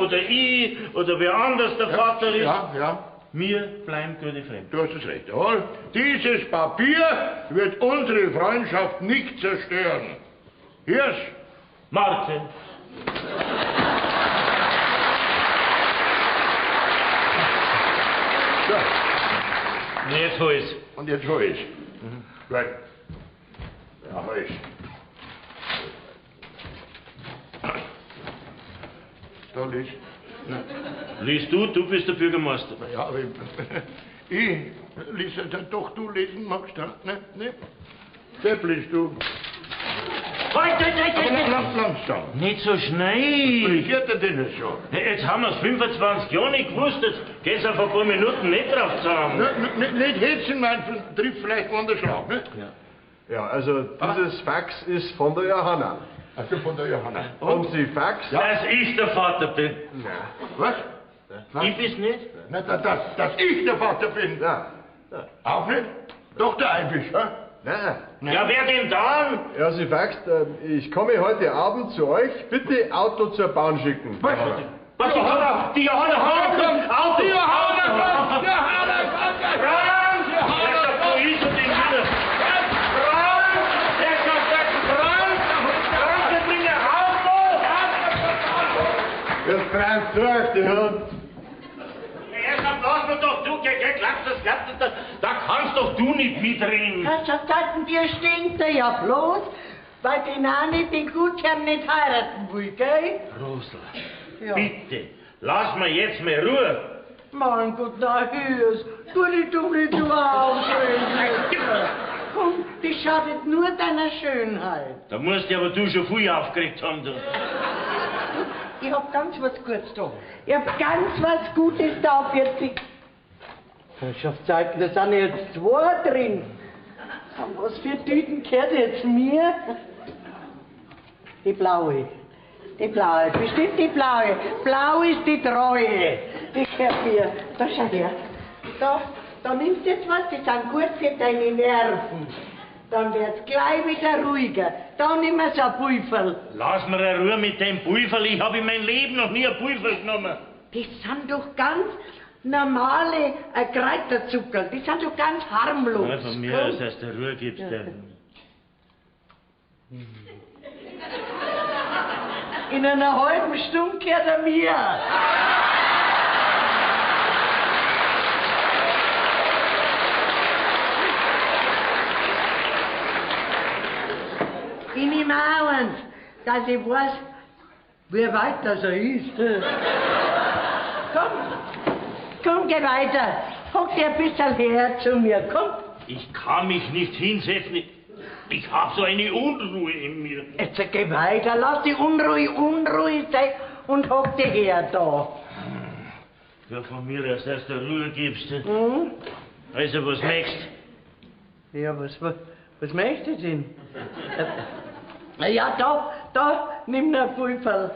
oder ich oder wer anders der Vater ist, Ja, ja. wir bleiben gute Freunde. Du hast es recht, jawohl. Dieses Papier wird unsere Freundschaft nicht zerstören. Hirsch. Martin. So, Und jetzt hol's. und jetzt hol ich's. Gut. Ja, hol ich's. Da lies. Lies du, du bist der Bürgermeister. Ja, aber ich lies ja doch, du lesen magst, ne? Ne? Sepp, liest du. Halt, halt, halt, Aber halt, halt. langsam. Nicht so schnell. Pressiert er denn nicht so? Jetzt haben wir's 25 Jahre nicht gewusst, jetzt geht's auf ein paar Minuten nicht drauf zusammen. Ne, ne, nicht hetzen, mein, trifft vielleicht einen Schlag, ne? Ja, also dieses Fax ist von der Johanna. Also von der Johanna. Und sie faxt. Dass ich der Vater bin. Was? Ich bin's nicht? Na, dass ich der Vater bin? Ja. Auch nicht? Doch der Eibisch, hä? Nein. Ja, wer denn dann? Ja, sie faxt, ich komme heute Abend zu euch, bitte Auto zur Bahn schicken. Was? Was, die Johanna? Die Johanna kommt! Auto! Die Johanna kommt! Die Johanna kommt! Franz! Herrschaft, wo ist er denn wieder? Franz! Herrschaft, Franz! Franz, wir bringen ein Auto! Jetzt brennt durch, die Hund. Herrschaft, lass mir doch du, geh, geh, klappst das, klappst das, da kannst doch du nicht mitreden. Herrschaftszeiten, dir stinkt er ja bloß, weil die Nani den Gutsherrn nicht heiraten will, gell? Rosl, Ja. bitte, lass mir jetzt mal Ruhe. Mein Gott, na hör's, tu dich doch nicht so aufregen. Komm, das schadet nur deiner Schönheit. Da musst du aber du schon viel aufgeregt haben, du. Ich hab ganz was Gutes da. Ich hab ganz was Gutes da für dich. Herrschaftszeiten, da sind jetzt zwei drin. Und was für Tüten gehört jetzt mir? Die blaue. Die blaue, bestimmt die blaue. Blau ist die Treue. Die gehört mir. Da schau her. Da nimmst du jetzt was, die sind gut für deine Nerven. Dann wird's gleich wieder ruhiger. Da nimm wir so ein Pulverl. Lass mir eine Ruhe mit dem Pulverl. Ich hab in meinem Leben noch nie ein Pulver genommen. Das sind doch ganz normale Kräuterzuckerl. Die sind doch ganz harmlos. Ja, von mir aus, dass du Ruhe gibst. Ja. In einer halben Stunde gehört er mir. Ich nehme auch eins, dass ich weiß, wie weit das er ist. Komm, komm, geh weiter. Hock dir ein bisschen her zu mir, komm. Ich kann mich nicht hinsetzen. Ich hab so eine Unruhe in mir. Jetzt geh weiter, lass die Unruhe Unruhe sein und hock dich her da. Ja, von mir aus, dass du Ruhe gibst. Mhm. Also, was möchtest? Ja, was möchte ich denn? Ja, da, nimm noch ein Pulverl.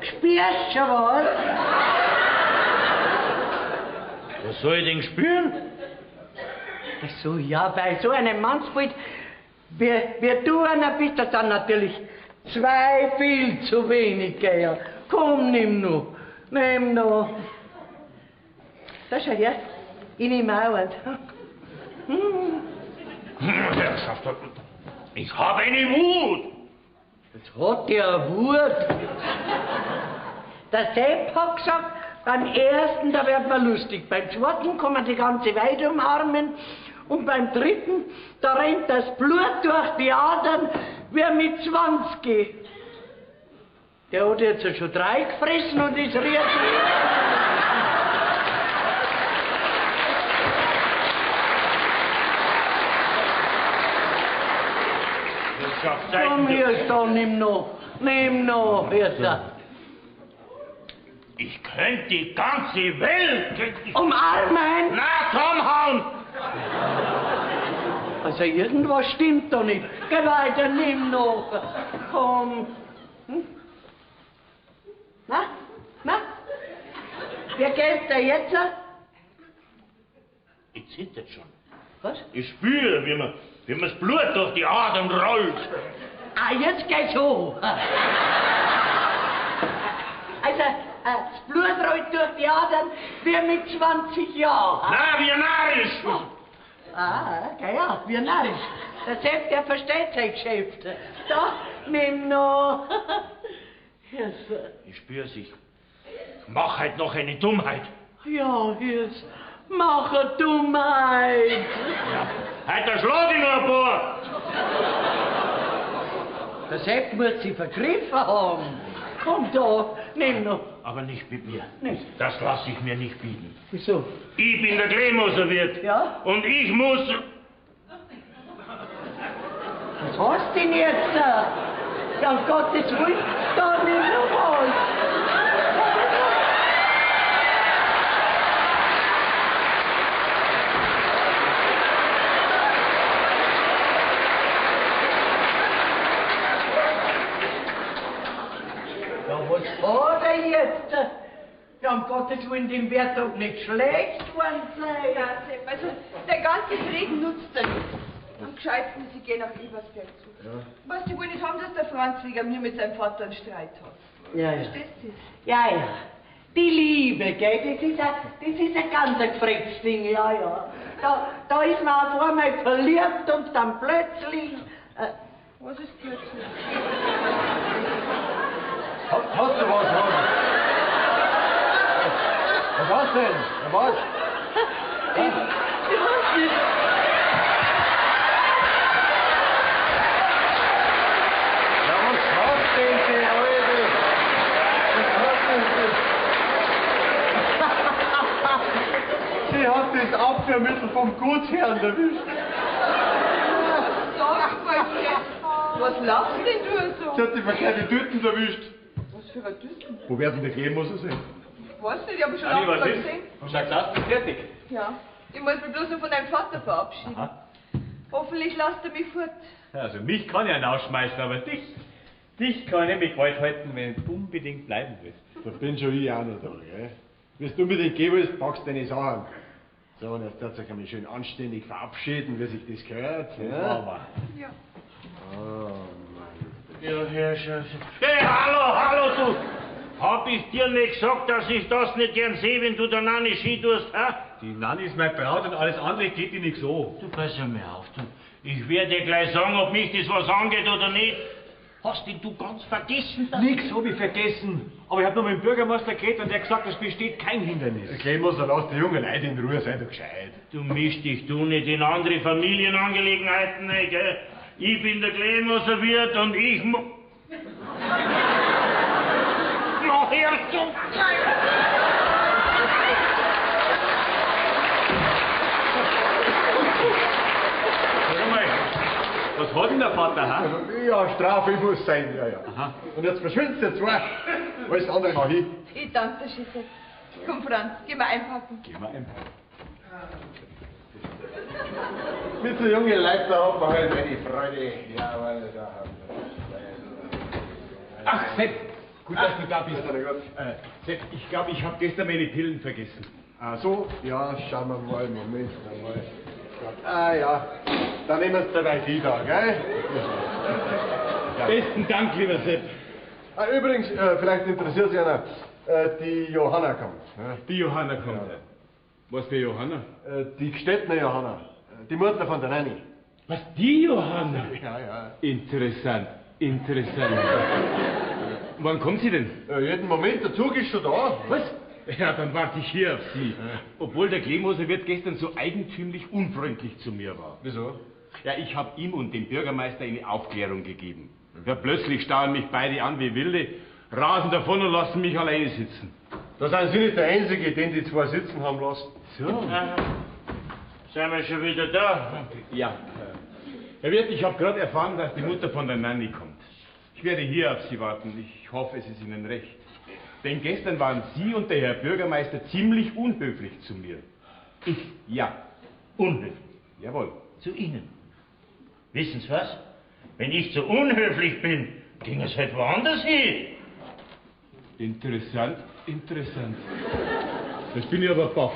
Spürst schon was? Was soll ich denn spüren? Ach so, ja, bei so einem Mannsbild, wie du einer bist, das sind natürlich zwei viel zu wenig, gell? Komm, nimm noch. Nimm noch. Da schau her, ich nehme auch eins. Herrschaft, ich habe eine Wut. Was hat der Wut? Der Sepp hat gesagt, beim ersten, da wird man lustig, beim zweiten kann man die ganze Welt umarmen und beim dritten, da rennt das Blut durch die Adern wie mit 20. Der hat jetzt schon 3 gefressen und ist riesig. Komm hier, da, nimm noch. Nimm noch, hier da. Ich könnte die ganze Welt umarmen! Na, zusammenhauen! Also irgendwas stimmt da nicht. Geh weiter, nimm noch. Komm. Hm? Na? Na? Wie geht's dir jetzt? Ich zitter schon. Was? Ich spüre, wie mir das Blut durch die Adern rollt. Ah, jetzt geht's hoch. Also, das Blut rollt durch die Adern wie mit 20 Jahren. Na, wie narrisch. Oh. Ah, ja, wie narrisch. Der Sepp, der versteht sein Geschäft. Da, nimm noch. Yes. Ich spür's, ich mach halt noch eine Dummheit. Ja, yes. Mach eine Dummheit. Ja, heute schlag ich noch ein paar. Der Sepp muss sich vergriffen haben. Komm da, nimm noch. Aber nicht mit mir. Nicht. Das lasse ich mir nicht bieten. Wieso? Ich bin der Klemoser Wirt. Ja? Und ich muss... Was hast du denn jetzt? Ja, um Gottes Willen, da nimm noch was. Ja, was hat er jetzt? Ja, um Gottes Willen, dem wird doch nicht schlecht worden sein. Ja, Sepp, also der ganze Krieg nutzt er nichts. Am gescheitsten ist, ich gehe nach Ebersberg zu. Ja. Was die wohl nicht haben, dass der Franz wegen mir mit seinem Vater einen Streit hat. Ja, ja. Verstehst du das? Ja, ja. Die Liebe, gell, das ist ein ganz gefrecktes Ding, ja, ja. Da ist man auf einmal verliebt und dann plötzlich... Was ist plötzlich? Hast du was, Rosi? Was hast du denn? Was? Ich weiß nicht. Ja, was hat denn die Alte? Was hat denn die? Sie hat das Abwehrmittel vom Gutsherrn erwischt. Sag mal, was lachst denn du so? Sie hat die verkehrte Tüten erwischt. Was für eine Tüten? Wo werden denn gehen muss er sein? Ich weiß nicht, ich habe schon lange was gesehen. ist? Schaut's aus, bist fertig. Ja, ich muss mich bloß noch von deinem Vater verabschieden. Aha. Hoffentlich lasst er mich fort. Also mich kann ich hinausschmeißen, aber dich kann ich nicht mit Gewalt halten, wenn du unbedingt bleiben willst. Da bin schon ich auch noch da, gell? Wenn du unbedingt gehen willst, packst deine Sachen. So, und jetzt darfst du dich einmal schön anständig verabschieden, wie sich das gehört. Ja? Ja. Oh Mann. Ja, Herrschaft. Hey, hallo, hallo, du! Hab ich dir nicht gesagt, dass ich das nicht gern sehe, wenn du der Nanni Ski tust, hä? Die Nanni ist meine Braut und alles andere geht dir nichts an. Du, pass ja mal auf, du. Ich werde dir gleich sagen, ob mich das was angeht oder nicht. Hast denn du ganz vergessen? Dass Nix hab ich vergessen. Aber ich hab noch mit dem Bürgermeister geredet und der hat gesagt, es besteht kein Hindernis. Clemens, lass die jungen Leute in Ruhe, sei doch gescheit. Du misch dich du nicht in andere Familienangelegenheiten, ne, gell? Ich bin der Klemoser Wirt und ich mu... Noch erst so geil! hat denn der Vater, ha? Ja, Strafe muss sein, ja, ja. Aha. Und jetzt verschwindest du zwei. Alles andere mach ich. Ich danke dir, Schisse. Komm, Franz, geh mal einpacken. Geh mal einpacken. Mit so jungen Leuten, da hat man halt eine Freude. Ja, weil da haben wir. Ach, Sepp, gut, dass du da bist. Ja, Sepp, ich glaube, ich habe gestern meine Pillen vergessen. Ach so, ja, schauen wir mal, Moment einmal. Ah ja, dann nehmen wir es dabei die da, gell? Ja. Besten Dank, lieber Sepp. Ah, übrigens, vielleicht interessiert sich einer, die Johanna kommt. Ne? Die Johanna kommt. Ja. Was für Johanna? Die Gstettner Johanna, die Mutter von der Nanny. Was, die Johanna? Ja, ja. Interessant, interessant. Wann kommt sie denn? Jeden Moment, der Zug ist schon da. Was? Ja, dann warte ich hier auf Sie. Ja. Obwohl der Klemoser Wirt gestern so eigentümlich unfreundlich zu mir war. Wieso? Ja, ich habe ihm und dem Bürgermeister eine Aufklärung gegeben. Ja, plötzlich starren mich beide an wie Wilde, rasen davon und lassen mich alleine sitzen. Da sind Sie nicht der Einzige, den die zwei sitzen haben lassen. So. Aha. Sind wir schon wieder da? Ja. Herr Wirt, ich habe gerade erfahren, dass die Mutter von der Nanny kommt. Ich werde hier auf Sie warten. Ich hoffe, es ist Ihnen recht. Denn gestern waren Sie und der Herr Bürgermeister ziemlich unhöflich zu mir. Ich? Ja. Unhöflich? Jawohl. Zu Ihnen? Wissen Sie was? Wenn ich zu unhöflich bin, ging es halt woanders hin. Interessant, interessant. Das bin ich aber baff.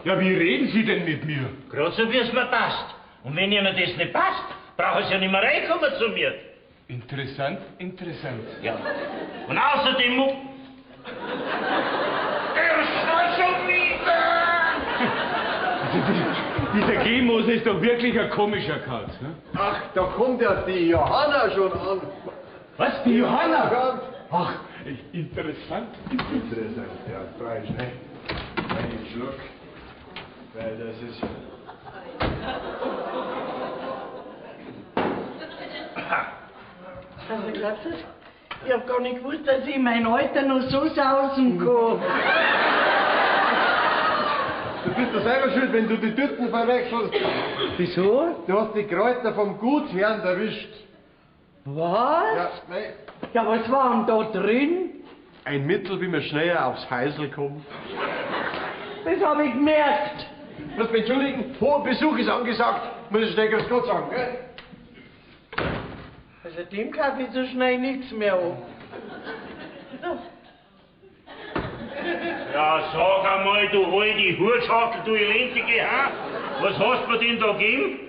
Ja, wie reden Sie denn mit mir? Gerade so, wie es mir passt. Und wenn Ihnen das nicht passt, brauchen Sie ja nicht mehr reinkommen zu mir. Interessant, interessant. Ja. Und außerdem Er schreit schon wieder! Also dieser Klemoser ist doch wirklich ein komischer Kauz. Ne? Ach, da kommt ja die Johanna schon an. Was, die Johanna? Kommt. Ach, interessant. Interessant, ja, Preis, ne? Einen Schluck, weil das ist... Also glaubst du das? Ich hab gar nicht gewusst, dass ich mein Alter noch so sausen kann. Du bist doch selber schuld, wenn du die Tüten verwechselst. Wieso? Du hast die Kräuter vom Gutsherrn erwischt. Was? Ja, nein. Ja, was war denn da drin? Ein Mittel, wie man schneller aufs Heisel kommt. Das hab ich gemerkt. Muss mich entschuldigen, hoher Besuch ist angesagt. Muss ich schnell Grüß Gott sagen, gell? Also dem kaufe ich so schnell nichts mehr an. So. Ja, sag einmal, du alte Hurschackel, du Elendige, ha? Was hast du mir denn da gegeben?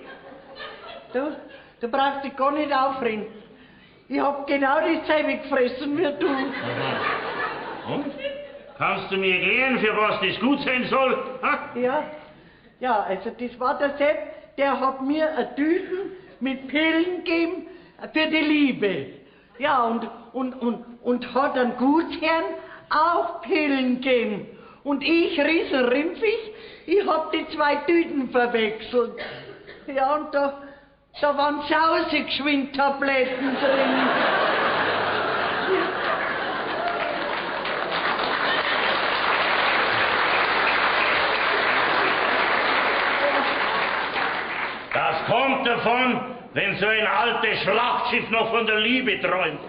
Du brauchst dich gar nicht aufregen. Ich hab genau dasselbe gefressen wie du. Und? Kannst du mir erklären, für was das gut sein soll? Ha? Ja, ja, also das war der Sepp, der hat mir eine Tüten mit Pillen gegeben für die Liebe. Ja, und hat einem Gutsherrn auch Pillen gegeben. Und ich, riesenrimpfig, ich hab die zwei Tüten verwechselt. Ja, und da waren Sausegeschwind-Tabletten drin. Das kommt davon, wenn so ein altes Schlachtschiff noch von der Liebe träumt.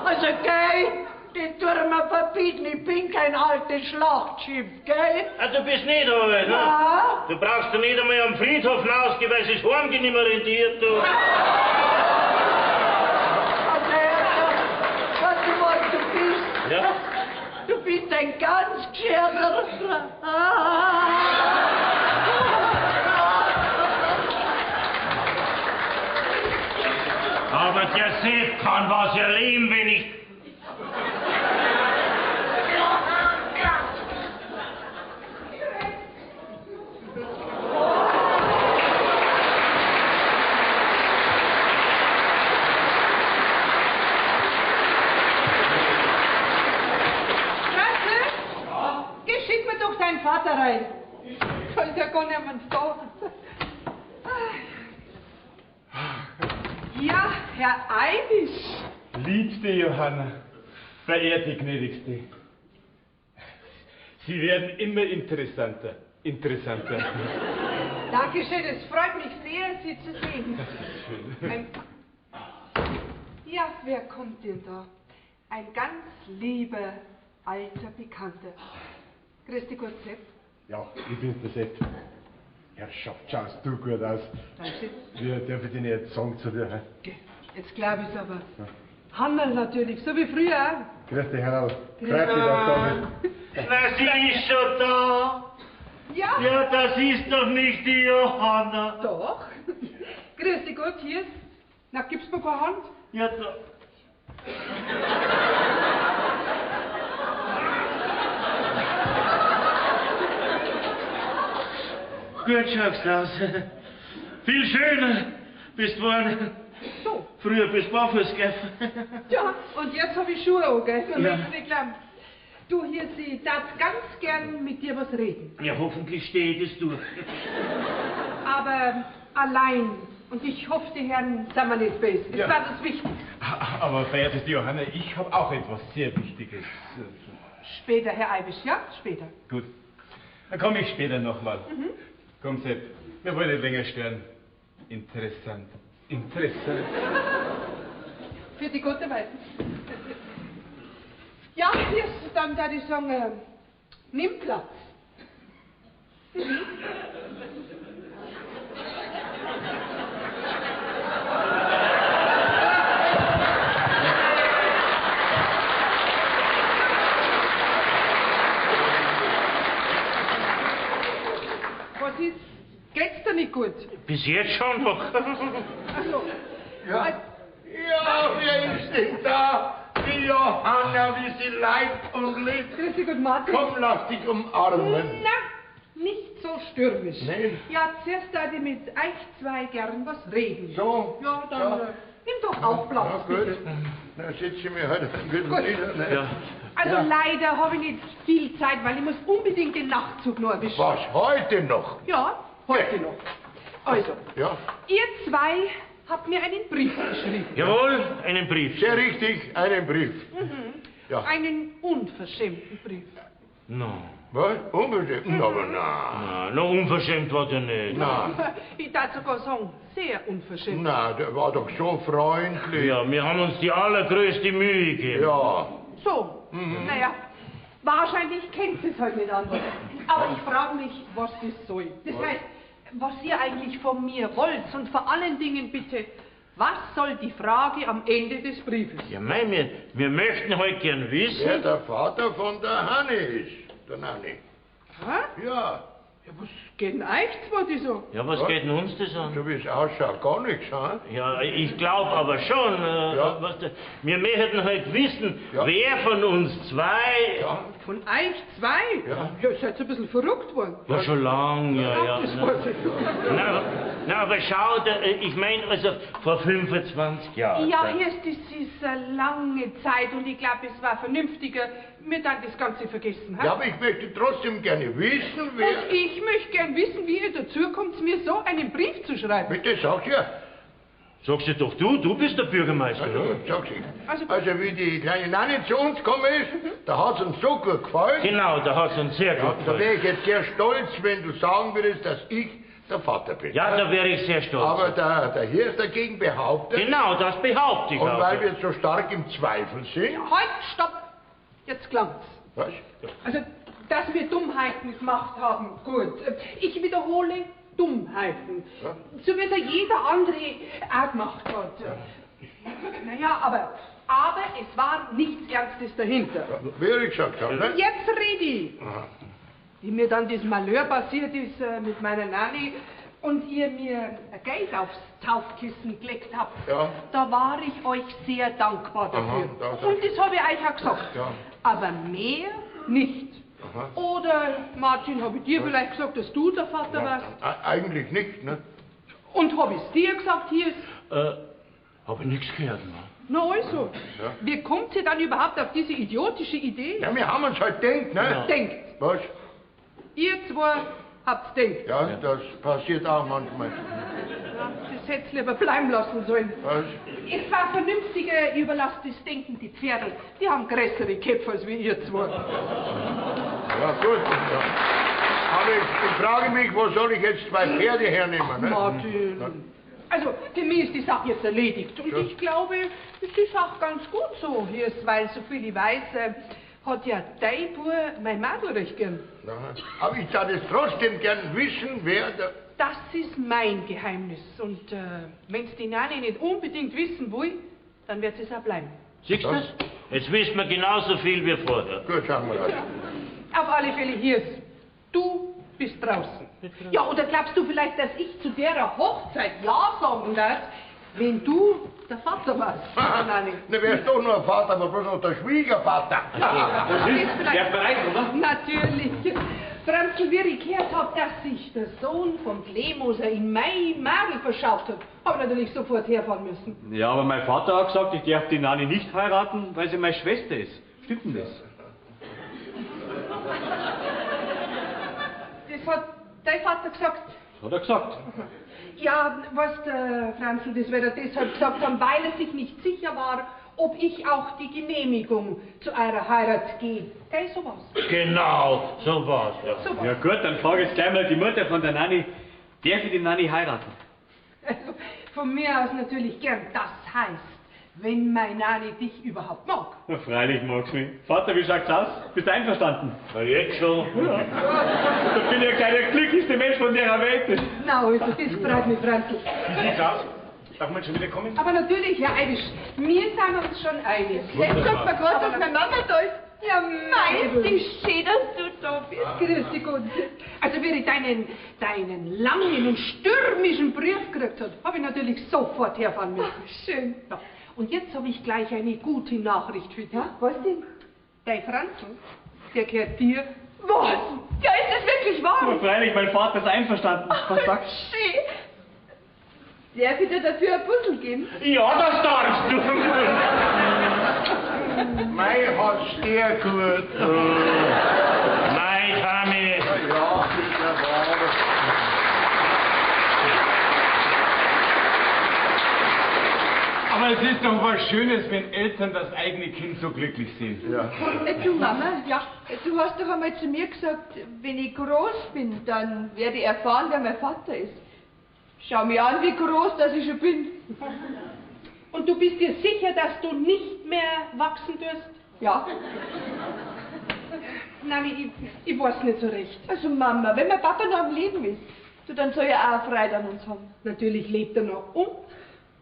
Also, gell, das tun wir verbieten. Ich bin kein altes Schlachtschiff, gell? Ah, du bist nicht alt, ne? Ja. Du brauchst nicht einmal am Friedhof hinausgehen, weil es Heimgehen nicht mehr rentiert, du. Also, weißt du, was du bist? Ja? Du bist ein ganz gescherter. Aber der Sepp kann was erleben, wenn ich... Franzl, geh, schick mir doch deinen Vater rein. Da ist ja gar niemand da. Ja, Herr Eibisch. Liebste Johanna, verehrte Gnädigste, Sie werden immer interessanter. Interessanter. Dankeschön, es freut mich sehr, Sie zu sehen. Das ist schön. Ja, wer kommt denn da? Ein ganz lieber, alter Bekannter. Grüß dich Gott, Sepp. Ja, ich bin's, der Sepp. Herrschaft, schaust du gut aus. Danke. Wie darf ich denn jetzt sagen zu dir? He? Jetzt glaub ich's aber. Ja. Hannerl natürlich, so wie früher auch. Grüß dich, Hannerl. Freut mich, dass du da bist. Na, sie ist schon da. Ja. Ja, das ist doch nicht die Johanna. Doch. Grüß dich Gott, hier. Na, gibst mir keine Hand? Ja, da. Gut schaust aus. Viel schöner bist geworden. So. Früher bist du barfuß gelaufen. Ja, und jetzt hab ich Schuhe an, gell? Ja. Du, hier, sie darf ganz gern mit dir was reden. Ja, hoffentlich stehe ich das durch. Aber allein. Und ich hoffe, die Herren sind mir nicht böse. Das ja. war das Wichtigste. Aber verehrteste Johanna, ich habe auch etwas sehr Wichtiges. Später, Herr Eibisch, ja? Später. Gut. Dann komme ich später nochmal. Mhm. Komm, Sepp, wir wollen nicht länger stören. Interessant. Interessant. Für die gute Weise. Ja, hier ist dann, da ich sagen, nimm Platz. Mhm. Was ist? Geht's dir nicht gut? Bis jetzt schon noch. Ach so. Ja. Ja, wer ist denn da? Die Johanna, wie sie leibt und lebt. Grüß dich Gott, Martin. Komm, lass dich umarmen. Na, nicht so stürmisch. Nee. Ja, zuerst da ich mit euch zwei gern was reden. So? Ja, dann Ja. nimm doch auch Platz, Ja, gut. bitte. Dann setze ich mich halt ein bisschen Gut. nieder. Ne? Ja. Also Ja. leider habe ich nicht viel Zeit, weil ich muss unbedingt den Nachtzug noch erwischen. Was, heute noch? Ja, heute noch. Also, Ja, ihr zwei habt mir einen Brief geschrieben. Jawohl, einen Brief. sehr richtig, einen Brief. Ja. Einen unverschämten Brief. No. Was? Unbestimmt? Aber na. Na, no, unverschämt war der nicht. Na, Ich darf sogar sagen, sehr unverschämt. na, der war doch so freundlich. Ja, wir haben uns die allergrößte Mühe gegeben. Ja. So, naja, wahrscheinlich kennt es halt nicht anders. Aber ich frage mich, was das soll. Das heißt, was ihr eigentlich von mir wollt und vor allen Dingen bitte, was soll die Frage am Ende des Briefes? Ja, mei, wir möchten halt gern wissen. Wer der Vater von der Hanni ist, der Nanni. Hä? Ja, Ja, was geht denn euch zwei die so? Ja, was Was? geht denn uns das an? so wie es ausschaut, gar nichts, hm? Ja, ich glaube aber schon. Ja. Was, wir möchten halt wissen, Ja. wer von uns zwei. Ja. Von euch zwei? Ja. Ja, ihr seid ein bisschen verrückt worden. Ja, schon lang, ja, ja. Das Na, weiß ich. na, na, aber schau, da, ich meine, also vor 25 Jahren. Ja, da- hier ist, das ist eine lange Zeit und ich glaube, es war vernünftiger, mir dann das Ganze vergessen. Hä? Ja, aber ich möchte trotzdem gerne wissen, wer... Und ich möchte gern wissen, wie ihr dazu kommt, mir so einen Brief zu schreiben. Bitte, sag's ja. Sagst du doch du, du bist der Bürgermeister, Also, oder? sag's ich. Also- Also, wie die kleine Nanni zu uns gekommen ist, da hat's uns so gut gefallen. Genau, da hat's uns sehr Ja, gut da gefallen. wäre ich jetzt sehr stolz, wenn du sagen würdest, dass ich der Vater bin. Ja, da wäre ich sehr stolz. Aber der Hirsch dagegen behauptet, genau, das behaupte ich und auch. weil wir so stark im Zweifel sind... Halt, stopp! Jetzt klang's. Was? Also, dass wir Dummheiten gemacht haben, gut. Ich wiederhole, Dummheiten. Ja. So wie es ja jeder andere auch gemacht hat. Naja, aber es war nichts Ernstes dahinter. Wie ich gesagt habe, ne? Jetzt rede ich. Wie mir dann das Malheur passiert ist mit meiner Nanny und ihr mir Geld aufs Taufkissen gelegt habt, Ja. da war ich euch sehr dankbar dafür. Aha, da- und das habe ich euch auch gesagt. Ja. Aber mehr nicht. Aha. Oder, Martin, habe ich dir vielleicht gesagt, dass du der Vater warst? Eigentlich nicht, ne? Und habe ich dir gesagt, hier ist... Hab ich nichts gehört, ne? Na also, Ja. wie kommt ihr dann überhaupt auf diese idiotische Idee? Ja, wir haben uns halt gedacht, ne? Denkt. Was? Ihr zwei habt's denkt. Ja, das passiert auch manchmal. Ja, das hätt's lieber bleiben lassen sollen. Was? Es war vernünftiger, ihr überlasst das Denken die Pferde. Die haben größere Köpfe als wir ihr zwei. Ja, gut. Ja. Aber ich frage mich, wo soll ich jetzt 2 Pferde hernehmen? Ne? Martin. Also, für mich ist die Sache jetzt erledigt. Und ich glaube, ist die Sache ganz gut so. Hier ist, weil, soviel ich weiß, hat ja dein Bub mein Madel recht gern. Na, aber ich darf es trotzdem gern wissen, wer der... Das ist mein Geheimnis. Und wenn's die Nani nicht unbedingt wissen will, dann wird es auch bleiben. Siehst du das? Jetzt wissen wir genauso viel wie vorher. Gut, schauen wir das. Ja. Auf alle Fälle, hier ist, du bist draußen. Ja, oder glaubst du vielleicht, dass ich zu der Hochzeit Ja sagen darf, wenn du der Vater warst? Nani? Na, wärst doch nur ein Vater, aber bloß noch der Schwiegervater. Das ist der bereit, oder? Natürlich. Franzl, wie ich gehört hab, dass sich der Sohn vom Klemoser in mein Madel verschafft hat, hab ich natürlich sofort herfahren müssen. Ja, aber mein Vater hat gesagt, ich darf die Nani nicht heiraten, weil sie meine Schwester ist. Stimmt denn das? Das hat dein Vater gesagt. Das hat er gesagt. Ja, weißt du, Franzl, das wird er deshalb gesagt haben, weil er sich nicht sicher war, ob ich auch die Genehmigung zu eurer Heirat gebe. Gell, so war's. Genau, so war's, ja. So war's. Ja gut, dann frage ich jetzt gleich mal die Mutter von der Nani. Darf ich die Nani heiraten? Also, von mir aus natürlich gern. Das heißt, wenn meine Nani dich überhaupt mag. Na, freilich mag sie mich. Vater, wie schaut's aus? Bist du einverstanden? Na, jetzt schon. Ja. Da bin ich ja gleich der glücklichste Mensch von der Welt. Na, also, das freut mich, Franzl. Wie sieht's aus? Darf man schon wieder kommen? Aber natürlich, Herr Eibisch, wir sind uns schon einig. Jetzt sagt man gerade, dass meine Mama da ist. Ja, mei, ist die schön, dass du da bist. Grüß dich Gott. Also, wie ich deinen langen und stürmischen Brief gekriegt hab, hab ich natürlich sofort herfahren müssen. Ach, schön. Ja. Und jetzt hab ich gleich eine gute Nachricht für dich. Ja, was denn? Dein Franzl, der gehört dir. Was? Ja, ist das wirklich wahr? Aber freilich, mein Vater ist einverstanden. Was sagst du? Schön. Darf ich dir dafür ein Puzzle geben? Ja, das darfst du. Mei hat's sehr gut. Mei, Tami. Ja, ist ja wahr. Aber es ist doch was Schönes, wenn Eltern das eigene Kind so glücklich sehen. Ja. Du, Mama, ja. Du hast doch einmal zu mir gesagt, wenn ich groß bin, dann werde ich erfahren, wer mein Vater ist. Schau mir an, wie groß dass ich schon bin. Und du bist dir sicher, dass du nicht mehr wachsen wirst? Ja. Nein, ich weiß nicht so recht. Also Mama, wenn mein Papa noch am Leben ist, du, dann soll er auch Freude an uns haben. Natürlich lebt er noch und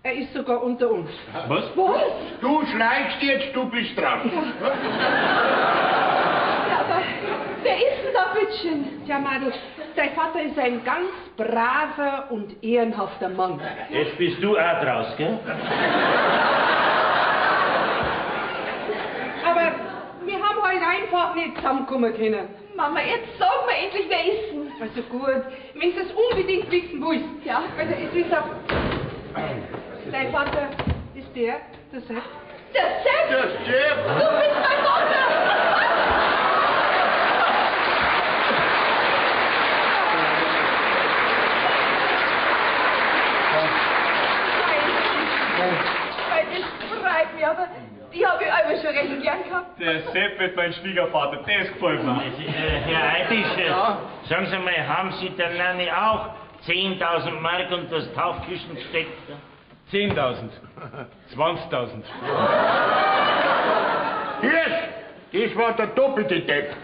er ist sogar unter uns. Was? Was? Du schleichst jetzt, du bist dran. Ja. Ja, aber wer ist denn da, bitteschön? Tja, Madel, dein Vater ist ein ganz braver und ehrenhafter Mann. Jetzt bist du auch draus, gell? Aber wir haben heute einfach nicht zusammenkommen können. Mama, jetzt sag mir endlich, wer ist denn? Also gut, wenn du es unbedingt wissen willst. Ja. Also es ist auch... Dein Vater ist der Sepp. Der Sepp? Der Sepp! Du bist mein Vater! Weil das freut mich, aber die habe ich aber schon recht gern gehabt. Der Sepp wird mein Schwiegervater, das gefällt mir. Herr Eibisch, ja? Sagen Sie mal, haben Sie der Nanni auch 10.000 Mark und das Taufküssen gesteckt? 10.000. 20.000. Hier, das war der doppelte Depp.